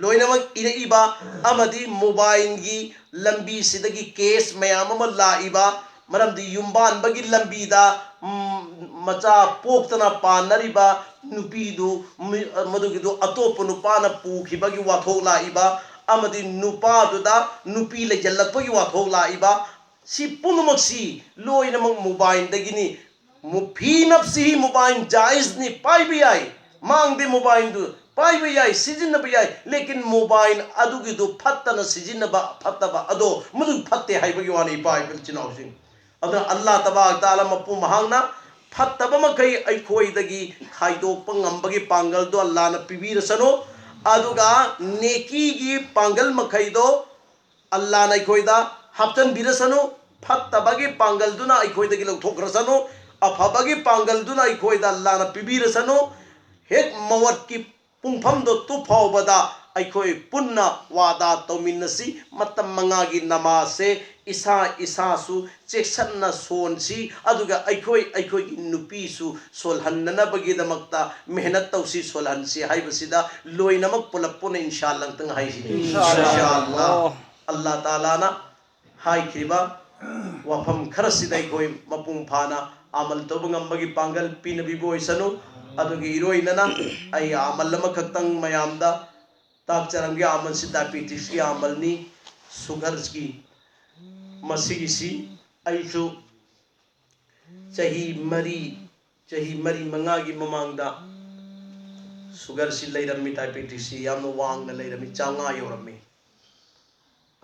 ꯂꯣꯏꯅꯃꯛ ꯏꯔꯛꯏꯕ ꯑꯃꯗꯤ mobile ꯒꯤ ꯂꯝꯕꯤꯁꯤꯗꯒꯤ case ꯃꯌꯥꯝ ꯑꯃ ꯂꯥꯛꯏꯕ, ꯃꯔꯝꯗꯤ ꯌꯨꯝꯕꯥꯟꯕꯒꯤ ꯂꯝꯕꯤꯗ, ꯎꯝ, ꯃꯆꯥ ꯄꯣꯛꯇꯅ ꯄꯥꯟꯅꯔꯤꯕ ꯅꯨꯄꯤꯗꯨ, ꯃꯤ-, ꯃꯗꯨꯒꯤꯗꯨ ꯑꯇꯣꯞꯄ ꯅꯨꯄꯥꯅ ꯄꯨꯈꯤꯕꯒꯤ ꯋꯥꯊꯣꯛ ꯂꯥꯛꯏꯕ, ꯑꯃꯗꯤ ꯅꯨꯄꯥꯗꯨꯗ ꯅꯨꯄꯤ ꯂꯩꯖꯜꯂꯛꯄꯒꯤ ꯋꯥꯊꯣꯛ ꯂꯥꯛꯏꯕ, ꯁꯤ ꯄꯨꯝꯅꯃꯛꯁꯤ ꯂꯣꯏꯅꯃꯛ mobile ꯗꯒꯤꯅꯤ꯫ ꯃꯨ-, ꯐꯤ ꯅꯞꯁꯤ mobile ꯖꯥꯏꯖꯅꯤ, ꯄꯥꯏꯕ ꯌꯥꯏ, ꯃꯥꯡꯗꯦ mobile ꯗꯨ, ꯄꯥꯏꯕ ꯌꯥꯏ, ꯁꯤꯖꯤꯟꯅꯕ ꯌꯥꯏ, ꯂꯦꯀꯤꯟ mobile ꯑꯗꯨꯒꯤꯗꯨ ꯐꯠꯇꯅ ꯁꯤꯖꯤꯟꯅꯕ, ꯐꯠꯇꯕ ꯑꯗꯣ ꯃꯗꯨ ꯐꯠꯇꯦ ꯍꯥꯏꯕꯒꯤ ꯋꯥꯅꯤ, ꯏꯄꯥ ꯏꯆꯤꯟ ꯏꯅꯥꯎꯁꯤꯡ꯫ ꯑꯗꯨꯅ ꯑꯜꯂꯥ ꯇꯕꯥꯔꯛ ꯇꯥꯂꯥ ꯃꯄꯨ ꯃꯍꯥꯛꯅ ꯐꯠꯇꯕ ꯃꯈꯩ ꯑꯩꯈꯣꯏꯗꯒꯤ ꯈꯥꯏꯗꯣꯛꯄ ꯉꯝꯕꯒꯤ ꯄꯥꯡꯒꯜꯗꯣ ꯑꯜꯂꯥꯅ ꯄꯤꯕꯤꯔꯁꯅꯨ, ꯑꯗꯨꯒ ꯅꯦꯀꯤꯒꯤ ꯄꯥꯡꯒꯜ ꯃꯈꯩꯗꯣ ꯑꯜꯂꯥꯅ ꯑꯩꯈꯣꯏꯗ ꯍꯥꯞꯆꯤꯟꯕꯤꯔꯁꯅꯨ, ꯐꯠꯇꯕꯒꯤ ꯄꯥꯡꯒꯜꯗꯨꯅ ꯑꯩꯈꯣꯏꯗꯒꯤ ꯂꯧꯊꯣꯛꯈ꯭ꯔꯁꯅꯨ, ꯑꯐꯕꯒꯤ ꯄꯥꯡꯒꯜꯗꯨꯅ ꯑꯩꯈꯣꯏꯗ ꯑꯜꯂꯥꯅ ꯄꯤꯕꯤꯔꯁꯅꯨ꯫ ꯍꯦꯛ ꯃꯧꯋꯠꯀꯤ ꯄꯨꯡꯐꯝꯗꯣ ꯇꯨ ꯐꯥꯎꯕꯗ ꯑꯩꯈꯣꯏ ꯄꯨꯟꯅ ꯋꯥꯗꯥ ꯇꯧꯃꯤꯟꯅꯁꯤ꯫ ꯃꯇꯝ ꯃꯉꯥꯒꯤ ꯅꯃꯥꯖꯁꯦ ꯏꯁꯥ ꯏꯁꯥꯁꯨ ꯆꯦꯛꯁꯤꯟꯅ ꯁꯣꯟꯁꯤ, ꯑꯗꯨꯒ ꯑꯩꯈꯣꯏ ꯑꯩꯈꯣꯏꯒꯤ ꯅꯨꯄꯤꯁꯨ ꯁꯣꯜꯍꯟꯅꯅꯕꯒꯤꯗꯃꯛꯇ ꯃꯦꯍꯅꯠ ꯇꯧꯁꯤ, ꯁꯣꯜꯍꯟꯁꯤ ꯍꯥꯏꯕꯁꯤꯗ ꯂꯣꯏꯅꯃꯛ ꯄꯨꯂꯞ ꯄꯨꯟꯅ ꯏꯟꯁꯥ ꯑꯜꯂꯥꯍ ꯑꯃꯇꯪ ꯍꯥꯏꯁꯤ꯫ ꯏꯟꯁꯥ ꯑꯜꯂꯥꯍ꯫ ꯏꯟꯁꯥ ꯑꯜꯂꯥꯍ꯫ ꯑꯜꯂꯥꯍ ꯇꯥꯂꯥꯅ ꯍꯥꯏꯈꯤꯕ ꯋꯥꯐꯝ ꯈꯔꯁꯤꯗ ꯑꯩꯈꯣꯏ ꯃꯄꯨꯡ ꯐꯥꯅ ꯑꯃꯜ ꯇꯧꯕ ꯉꯝꯕꯒꯤ ꯄꯥꯡꯒꯜ ꯄꯤꯅꯕꯤꯕ ꯑꯣꯏꯁꯅꯨ꯫ ꯑꯗꯨꯒ ꯏꯔꯣꯏꯅꯅ ꯑꯩ ꯑꯃꯜ ꯑꯃꯈꯛꯇꯪ ꯃꯌꯥꯝꯗ ꯇꯥꯛꯆꯔꯝꯒꯦ꯫ ꯑꯃꯜꯁꯤ ꯗꯥꯏꯕꯦꯇꯤꯁꯀꯤ ꯑꯃꯜꯅꯤ, ꯁꯨꯒꯔꯁꯀꯤ꯫ ꯃꯁꯤꯒꯤꯁꯤ ꯑꯩꯁꯨ ꯆꯍꯤ ꯃꯔꯤ, ꯆꯍꯤ ꯃꯔꯤ ꯃꯉꯥꯒꯤ ꯃꯃꯥꯡꯗ ꯁꯨꯒꯔꯁꯤ ꯂꯩꯔꯝꯃꯤ, ꯗꯥꯏꯕꯦꯇꯤꯁꯁꯤ ꯌꯥꯝꯅ ꯋꯥꯡꯅ ꯂꯩꯔꯝꯃꯤ, ꯆꯥꯝꯃꯉꯥ ꯌꯧꯔꯝꯃꯤ꯫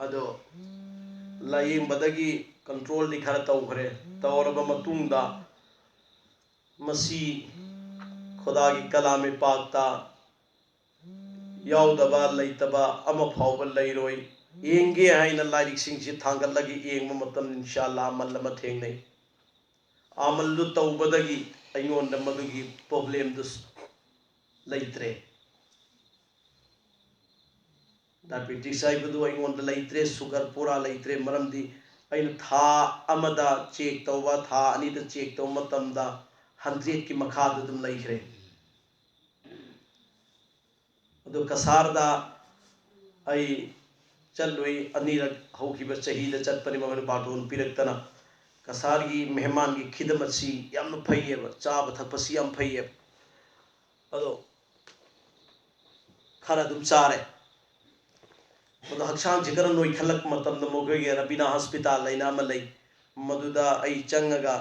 ꯑꯗꯣ ꯂꯥꯌꯦꯡꯕꯗꯒꯤ ꯀꯟꯇ꯭ꯔꯣꯜꯗꯤ ꯈꯔ ꯇꯧꯈ꯭ꯔꯦ꯫ ꯇꯧꯔꯕ ꯃꯇꯨꯡꯗ ꯃꯁꯤ ꯈꯨꯗꯥꯒꯤ ꯀꯂꯥꯃꯩꯄꯥꯛꯇ ꯌꯥꯎꯗꯕ ꯂꯩꯇꯕ ꯑꯃ ꯐꯥꯎꯕ ꯂꯩꯔꯣꯏ꯫ ꯌꯦꯡꯒꯦ ꯍꯥꯏꯅ ꯂꯥꯏꯔꯤꯛꯁꯤꯡꯁꯤ ꯊꯥꯡꯒꯠꯂꯒ ꯌꯦꯡꯕ ꯃꯇꯝꯗ ꯏꯟꯁꯥ ꯑꯜꯂꯥ ꯑꯃꯜ ꯑꯃ ꯊꯦꯡꯅꯩ꯫ ꯑꯃꯜꯗꯨ ꯇꯧꯕꯗꯒꯤ ꯑꯩꯉꯣꯟꯗ ꯃꯗꯨꯒꯤ ꯄ꯭ꯔꯣꯕ꯭ꯂꯦꯝꯗꯨ ꯂꯩꯇ꯭ꯔꯦ꯫ ꯗꯥꯏꯕꯦꯇꯤꯁ ꯍꯥꯏꯕꯗꯨ ꯑꯩꯉꯣꯟꯗ ꯂꯩꯇ꯭ꯔꯦ, ꯁꯨꯒꯔ ꯄꯨꯔꯥ ꯂꯩꯇ꯭ꯔꯦ꯫ ꯃꯔꯝꯗꯤ ꯑꯩꯅ ꯊꯥ ꯑꯃꯗ ꯆꯦꯛ ꯇꯧꯕ, ꯊꯥ ꯑꯅꯤꯗ ꯆꯦꯛ ꯇꯧꯕ ꯃꯇꯝꯗ ꯍꯟꯗ꯭ꯔꯦꯠꯀꯤ ꯃꯈꯥꯗ ꯑꯗꯨꯝ ꯂꯩꯈ꯭ꯔꯦ꯫ ꯑꯗꯨ ꯀꯁꯥꯔꯗ ꯑꯩ ꯆꯠꯂꯨꯏ, ꯑꯅꯤꯔꯛ ꯍꯧꯈꯤꯕ ꯆꯍꯤꯗ ꯆꯠꯄꯅꯤ, ꯃꯈꯣꯏꯅ ꯕꯥꯔꯇꯣꯟ ꯄꯤꯔꯛꯇꯅ꯫ ꯀꯁꯥꯔꯒꯤ ꯃꯦꯍꯃꯥꯟꯒꯤ ꯈꯤꯗꯃꯠꯁꯤ ꯌꯥꯝꯅ ꯐꯩꯌꯦꯕ, ꯆꯥꯕ ꯊꯛꯄꯁꯤ ꯌꯥꯝ ꯐꯩꯌꯦꯕ꯫ ꯑꯗꯣ ꯈꯔ ꯑꯗꯨꯝ ꯆꯥꯔꯦ꯫ ꯑꯗꯣ ꯍꯛꯆꯥꯡꯁꯤ ꯈꯔ ꯅꯣꯏꯈꯠꯂꯛꯄ ꯃꯇꯝꯗ ꯃꯈꯣꯏꯒꯤ ꯔꯕꯤꯅꯥ ꯍꯣꯁꯄꯤꯇꯥꯜ ꯍꯥꯏꯅ ꯑꯃ ꯂꯩ, ꯃꯗꯨꯗ ꯑꯩ ꯆꯪꯉꯒ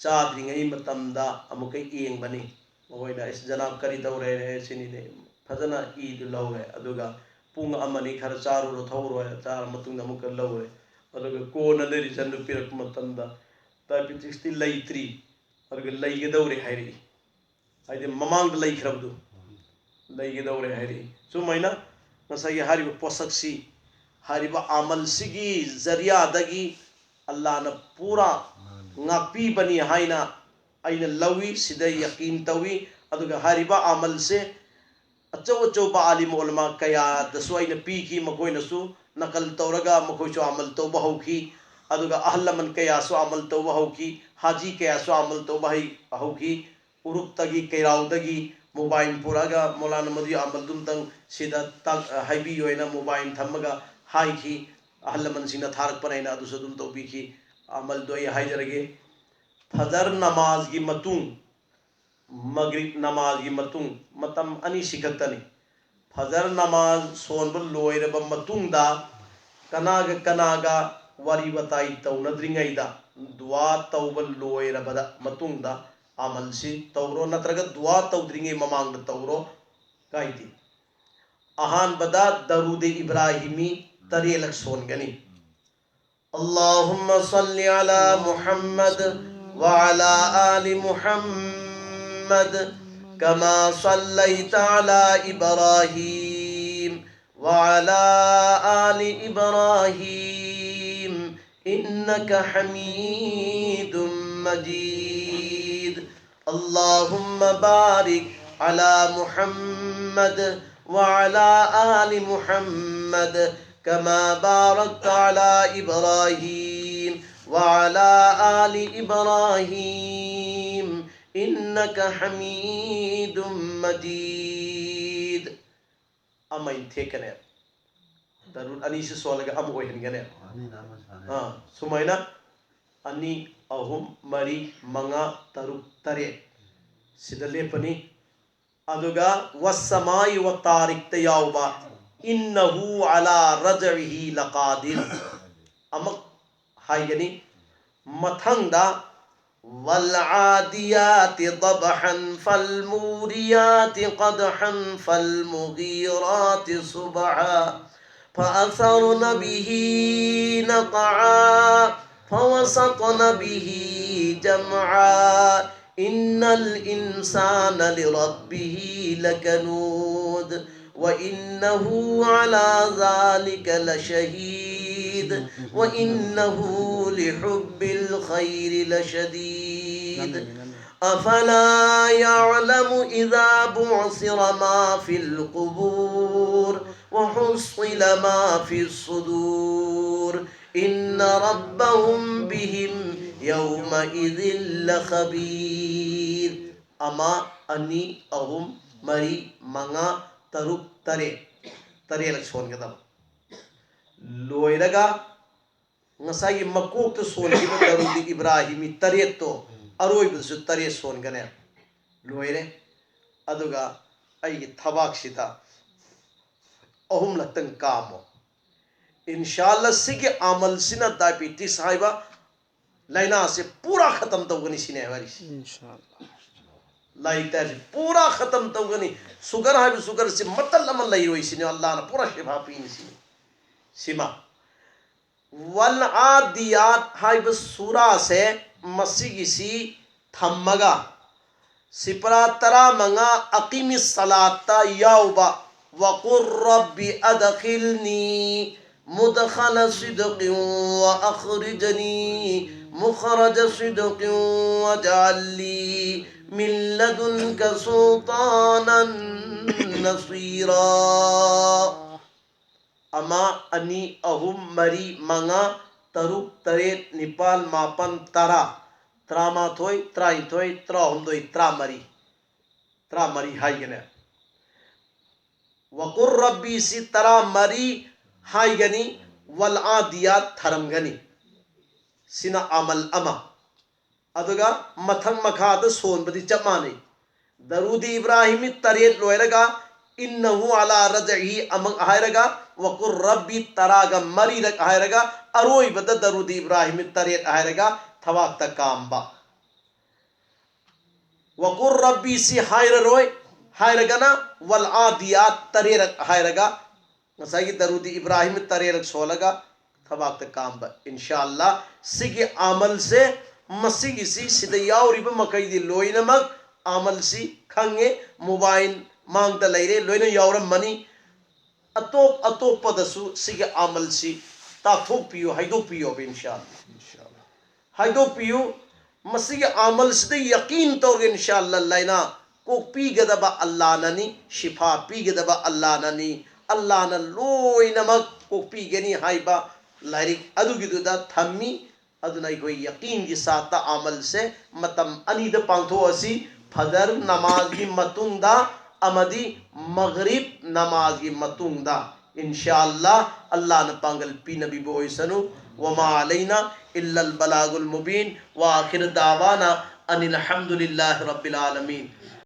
ꯆꯥꯗ꯭ꯔꯤꯉꯩ ꯃꯇꯝꯗ ꯑꯃꯨꯛꯀ ꯌꯦꯡꯕꯅꯤ꯫ ꯃꯈꯣꯏꯅ "ꯑꯩꯁ ꯖꯅꯥꯕ ꯀꯔꯤ ꯇꯧꯔꯦ?" ꯁꯤꯅꯤꯅꯦ꯫ ꯐꯖꯅ ꯏꯗꯨ ꯂꯧꯔꯦ, ꯑꯗꯨꯒ ꯄꯨꯡ ꯑꯃꯅꯤ ꯈꯔ ꯆꯥꯔꯨꯔꯣ ꯊꯛꯎꯔꯣ ꯍꯥꯏꯅ ꯆꯥꯔ ꯃꯇꯨꯡꯗ ꯑꯃꯨꯛꯀ ꯂꯧꯔꯦ꯫ ꯑꯗꯨꯒ ꯀꯣꯟꯅ ꯔꯤꯖꯟꯗꯨ ꯄꯤꯔꯛꯄ ꯃꯇꯝꯗ ꯗꯥꯏꯕꯦꯇꯤꯁꯇꯤ ꯂꯩꯇ꯭ꯔꯤ, ꯑꯗꯨꯒ ꯂꯩꯒꯗꯧꯔꯦ ꯍꯥꯏꯔꯛꯏ꯫ ꯍꯥꯏꯗꯤ ꯃꯃꯥꯡꯗ ꯂꯩꯈ꯭ꯔꯕꯗꯨ ꯂꯩꯒꯗꯧꯔꯦ ꯍꯥꯏꯔꯛꯏ꯫ ꯁꯨꯃꯥꯏꯅ ꯉꯁꯥꯏꯒꯤ ꯍꯥꯏꯔꯤꯕ ꯄꯣꯠꯁꯛꯁꯤ, ꯍꯥꯏꯔꯤꯕ ꯑꯃꯜꯁꯤꯒꯤ ꯖꯔꯤꯌꯥꯗꯒꯤ ꯑꯜꯂꯥꯅ ꯄꯨꯔꯥ ꯉꯥꯛꯄꯤꯕꯅꯤ ꯍꯥꯏꯅ ꯑꯩꯅ ꯂꯧꯏ, ꯁꯤꯗ ꯌꯀꯤꯟ ꯇꯧꯏ꯫ ꯑꯗꯨꯒ ꯍꯥꯏꯔꯤꯕ ꯑꯃꯜꯁꯦ ꯑꯆꯧ ꯑꯆꯧꯕ ꯑꯥꯂꯤꯝ ꯑꯣꯂꯃꯥ ꯀꯌꯥꯗꯁꯨ ꯑꯩꯅ ꯄꯤꯈꯤ, ꯃꯈꯣꯏꯅꯁꯨ ꯅꯀꯜ ꯇꯧꯔꯒ ꯃꯈꯣꯏꯁꯨ ꯑꯃꯜ ꯇꯧꯕ ꯍꯧꯈꯤ꯫ ꯑꯗꯨꯒ ꯑꯍꯜ ꯂꯃꯟ ꯀꯌꯥꯁꯨ ꯑꯃꯜ ꯇꯧꯕ ꯍꯧꯈꯤ, ꯍꯥꯖꯤ ꯀꯌꯥꯁꯨ ꯑꯃꯜ ꯇꯧꯕ ꯍꯩ-, ꯍꯧꯈꯤ꯫ ꯎꯔꯨꯛꯇꯒꯤ, ꯀꯩꯔꯥꯎꯗꯒꯤ ꯃꯣꯕꯥꯏꯜ ꯄꯨꯔꯛꯑꯒ ꯃꯧꯂꯥꯅꯥ ꯃꯗꯨꯒꯤ ꯑꯃꯜꯗꯨꯝꯇꯪ ꯁꯤꯗ ꯇꯥꯛ-, ꯍꯥꯏꯕꯤꯌꯨ ꯍꯥꯏꯅ ꯃꯣꯕꯥꯏꯜ ꯊꯝꯃꯒ ꯍꯥꯏꯈꯤ꯫ ꯑꯍꯜ ꯂꯃꯟꯁꯤꯡꯅ ꯊꯥꯔꯛꯄꯅꯦꯅ ꯑꯗꯨꯁꯨ ꯑꯗꯨꯝ ꯇꯧꯕꯤꯈꯤ꯫ ꯑꯃꯜꯗꯣ ꯑꯩ ꯍꯥꯏꯖꯔꯒꯦ꯫ ꯐꯖꯔ ꯅꯃꯥꯖꯒꯤ ꯃꯇꯨꯡ, ꯃꯒ꯭ꯔꯤꯕ ꯅꯃꯥꯖꯒꯤ ꯃꯇꯨꯡ ꯃꯇꯝ ꯑꯅꯤꯁꯤ ꯈꯛꯇꯅꯤ꯫ ꯐꯖꯔ ꯅꯃꯥꯖ ꯁꯣꯟꯕ ꯂꯣꯏꯔꯕ ꯃꯇꯨꯡꯗ ꯀꯅꯥꯒ ꯀꯅꯥꯒ ꯋꯥꯔꯤ ꯋꯥꯇꯥꯏ ꯇꯧꯅꯗ꯭ꯔꯤꯉꯩꯗ, ꯗꯨꯋꯥ ꯇꯧꯕ ꯂꯣꯏꯔꯕꯗ ꯃꯇꯨꯡꯗ ꯑꯃꯜꯁꯤ ꯇꯧꯔꯣ, ꯅꯠꯇ꯭ꯔꯒ ꯗꯨꯋꯥ ꯇꯧꯗ꯭ꯔꯤꯉꯩ ꯃꯃꯥꯡꯗ ꯇꯧꯔꯣ, ꯀꯥꯏꯗꯦ꯫ ꯑꯍꯥꯟꯕꯗ ꯗꯔꯨꯗ ꯏꯕ꯭ꯔꯥꯍꯤꯃꯤ ꯇꯔꯦꯠꯂꯛ ꯁꯣꯟꯒꯅꯤ꯫ اللهم صل على محمد وعلى آل محمد كما صليت على إبراهيم وعلى آل إبراهيم إنك حميد مجيد. اللهم بارك على محمد وعلى آل محمد كما باركت على إبراهيم وعلى آل إبراهيم إنك حميد مجيد. ꯑꯃ ꯑꯩꯅ ꯊꯦꯛꯀꯅꯦꯕ꯫ ꯗꯔꯨꯗ ꯑꯅꯤꯁꯤ ꯁꯣꯜꯂꯒ ꯑꯃ ꯑꯣꯏꯍꯟꯒꯅꯦꯕ꯫ ꯑꯥ, ꯁꯨꯃꯥꯏꯅ ꯑꯅꯤ, ꯑꯍꯨꯝ, ꯃꯔꯤ, ꯃꯉꯥ, ꯇꯔꯨꯛ, ꯇꯔꯦꯠ ꯁꯤꯗ ꯂꯦꯞꯄꯅꯤ꯫ ꯑꯗꯨꯒ ꯋꯁꯃꯥꯏ ꯋ ꯇꯥꯔꯤꯛꯇ ꯌꯥꯎꯕ ꯏꯟꯅꯍꯨ ꯑꯂꯥ ꯔꯖꯏꯍꯤ ꯂꯀꯥꯗꯤꯔ ꯑꯃ ꯍꯥꯏꯒꯅꯤ꯫ ꯃꯊꯪꯗ والعاديات ضبحا فالموريات قدحا فالمغيرات صبحا فأثرن به نقعا فوسطن به جمعا إن الإنسان لربه لكنود وإنه على ذلك لشهيد وإنه لحب الخير لشديد أفلا يعلم إذا بعثر ما في القبور وحصل ما في الصدور إن ربهم بهم يومئذ لخبير. ꯑꯃ, ꯑꯅꯤ, ꯑꯍꯨꯝ, ꯃꯔꯤ, ꯃꯉꯥ, ꯇꯔꯨꯛ, ꯇꯔꯦꯠ, ꯇꯔꯦꯠꯂꯛ ꯁꯣꯟꯒꯗꯕ꯫ ꯂꯣꯏꯔꯒ ꯉꯁꯥꯏꯒꯤ ꯃꯀꯣꯛꯇ ꯁꯣꯟꯈꯤꯕ ꯗꯔꯨꯗꯤ ꯏꯕ꯭ꯔꯥꯍꯤꯃꯤ ꯇꯔꯦꯠꯇꯣ ꯑꯔꯣꯏꯕꯗꯁꯨ ꯇꯔꯦꯠ ꯁꯣꯟꯒꯅꯦ꯫ ꯂꯣꯏꯔꯦ꯫ ꯑꯗꯨꯒ ꯑꯩꯒꯤ ꯊꯕꯥꯛꯁꯤꯗ ꯑꯍꯨꯝꯂꯛꯇꯪ ꯀꯥꯝꯃꯣ꯫ ꯏꯟꯁꯥꯜꯂꯥ ꯁꯤꯒꯤ ꯑꯃꯜꯁꯤꯅ ꯗꯥꯏꯕꯤꯇꯤꯁ ꯍꯥꯏꯕ ꯂꯥꯏꯅꯥꯁꯦ ꯄꯨꯔꯥ ꯈꯇꯝ ꯇꯧꯒꯅꯤ ꯁꯤꯅꯦ ꯍꯥꯏꯔꯤꯁꯦ꯫ ꯏꯟꯁꯥꯜꯂꯥ꯫ ꯂꯥꯏꯇꯥꯁꯦ ꯄꯨꯔꯥ ꯈꯇꯝ ꯇꯧꯒꯅꯤ꯫ ꯁꯨꯒꯔ ꯍꯥꯏꯕ ꯁꯨꯒꯔꯁꯤ ꯃꯇꯜ ꯑꯃ ꯂꯩꯔꯣꯏ ꯁꯤꯅꯤ꯫ ꯑꯜꯂꯥꯅ ꯄꯨꯔꯥ ꯁꯤꯐꯥ ꯄꯤꯅꯤ ꯁꯤꯅꯤ꯫ ꯁꯤꯃ ꯋꯜ ꯑꯥꯗꯤꯌꯥꯠ ꯍꯥꯏꯕ ꯁꯨꯔꯥꯁꯦ ꯃꯁꯤꯒꯤꯁꯤ ꯊꯝꯃꯒ ꯁꯤꯄꯔꯥ ꯇꯔꯥꯃꯉꯥ ꯑꯀꯤꯃꯤ ꯁꯂꯥꯠꯇ ꯌꯥꯎꯕ وقل رب أدخلني مدخل صدق وأخرجني مخرج صدق واجعل لي من لدنك سلطانا نصيرا. ꯑꯃ, ꯑꯅꯤ, ꯑꯍꯨꯝ, ꯃꯔꯤ, ꯃꯉꯥ, ꯇꯔꯨꯛ, ꯇꯔꯦꯠ, ꯅꯤꯄꯥꯜ, ꯃꯥꯄꯜ, ꯇꯔꯥ, ꯇꯔꯥꯃꯥꯊꯣꯏ, ꯇꯔꯥꯅꯤꯊꯣꯏ, ꯇꯔꯥꯍꯨꯝꯗꯣꯏ, ꯇꯔꯥꯃꯔꯤ꯫ ꯇꯔꯥꯃꯔꯤ ꯍꯥꯏꯒꯅꯦ꯫ ꯋꯀꯨꯔ ꯔꯕꯤꯁꯤ ꯇꯔꯥꯃꯔꯤ ꯍꯥꯏꯒꯅꯤ꯫ ꯋꯜ ꯑꯥꯗꯤꯌꯥꯠ ꯊꯔꯝꯒꯅꯤ꯫ ꯁꯤꯅ ꯑꯃꯜ ꯑꯃ꯫ ꯑꯗꯨꯒ ꯃꯊꯪ ꯃꯈꯥꯗ ꯁꯣꯟꯕꯗꯤ ꯆꯞ ꯃꯥꯟꯅꯩ꯫ ꯗꯔꯨꯗꯤ ꯏꯕ꯭ꯔꯥꯍꯤꯝꯒꯤ ꯇꯔꯦꯠ ꯂꯣꯏꯔꯒ ꯏꯟꯅꯍꯨ ꯑꯂꯥ ꯔꯖꯏ ꯑꯃꯛ ꯍꯥꯏꯔꯒ ꯋꯀꯨꯔ ꯔꯕꯤ ꯇꯔꯥꯒ ꯃꯔꯤꯔꯛ ꯍꯥꯏꯔꯒ ꯑꯔꯣꯏꯕꯗ ꯗꯔꯨꯗꯤ ꯏꯕ꯭ꯔꯥꯍꯤꯝꯒꯤ ꯇꯔꯦꯠ ꯍꯥꯏꯔꯒ ꯊꯕꯥꯛꯇ ꯀꯥꯝꯕ꯫ ꯋꯀꯨꯔ ꯔꯕꯤꯁꯤ ꯍꯥꯏꯔꯔꯣꯏ꯫ ꯍꯥꯏꯔꯒꯅ ꯋꯜ ꯑꯥꯗꯤꯌꯥꯠ ꯇꯔꯦꯠꯔꯛ ꯍꯥꯏꯔꯒ ꯉꯁꯥꯏꯒꯤ ꯗꯔꯨꯗꯤ ꯏꯕ꯭ꯔꯥꯍꯤꯝ ꯇꯔꯦꯠꯔꯛ ꯁꯣꯜꯂꯒ ꯊꯕꯥꯛꯇ ꯀꯥꯝꯕ꯫ ꯏꯟꯁꯥ ꯑꯜꯂꯥ ꯁꯤꯒꯤ ꯑꯃꯜꯁꯦ ꯃꯁꯤꯒꯤꯁꯤ ꯁꯤꯗ ꯌꯥꯎꯔꯤꯕ ꯃꯈꯩꯗꯤ ꯂꯣꯏꯅꯃꯛ ꯑꯃꯜꯁꯤ ꯈꯪꯉꯦ꯫ ꯃꯣꯕꯥꯏꯜ ꯃꯥꯡꯗ ꯂꯩꯔꯦ, ꯂꯣꯏꯅ ꯌꯥꯎꯔꯝꯃꯅꯤ꯫ ꯑꯇꯣꯞ ꯑꯇꯣꯞꯄꯗꯁꯨ ꯁꯤꯒꯤ ꯑꯃꯜꯁꯤ ꯇꯥꯛꯊꯣꯛꯄꯤꯌꯨ, ꯍꯥꯏꯗꯣꯛꯄꯤꯌꯣꯕ ꯏꯟꯁꯥ ꯑꯜꯂꯥ꯫ ꯍꯥꯏꯗꯣꯛꯄꯤꯌꯨ꯫ ꯃꯁꯤꯒꯤ ꯑꯃꯜꯁꯤꯗ ꯌꯀꯤꯟ ꯇꯧꯔꯒ ꯏꯟꯁꯥ ꯑꯜꯂꯥ ꯂꯥꯏꯅꯥ ꯀꯣꯛꯄꯤꯒꯗꯕ ꯑꯜꯂꯥꯅꯅꯤ, ꯁꯤꯐꯥ ꯄꯤꯒꯗꯕ ꯑꯜꯂꯥꯅꯅꯤ꯫ ꯑꯜꯂꯥꯅ ꯂꯣꯏꯅꯃꯛ ꯀꯣꯛꯄꯤꯒꯅꯤ ꯍꯥꯏꯕ ꯂꯥꯏꯔꯤꯛ ꯑꯗꯨꯒꯤꯗꯨꯗ ꯊꯝꯃꯤ꯫ ꯑꯗꯨꯅ ꯑꯩꯈꯣꯏ ꯌꯀꯤꯟꯒꯤ ꯁꯥꯠꯇ ꯑꯃꯜꯁꯦ ꯃꯇꯝ ꯑꯅꯤꯗ ꯄꯥꯡꯊꯣꯛꯑꯁꯤ, ꯐꯖꯔ ꯅꯃꯥꯖꯒꯤ ꯃꯇꯨꯡꯗ ꯑꯃꯗꯤ ꯃꯒꯔꯤꯕ ꯅꯃꯥꯖꯒꯤ ꯃꯇꯨꯡꯗ꯫ ꯏꯟꯁꯥ ꯑꯜꯂꯥ, ꯑꯜꯂꯥꯅ ꯄꯥꯡꯒꯜ ꯄꯤꯅꯕꯤꯕ ꯑꯣꯏꯁꯅꯨ꯫ وما علينا إلا البلاغ المبين، وآخر دعوانا أن الحمد لله رب العالمين.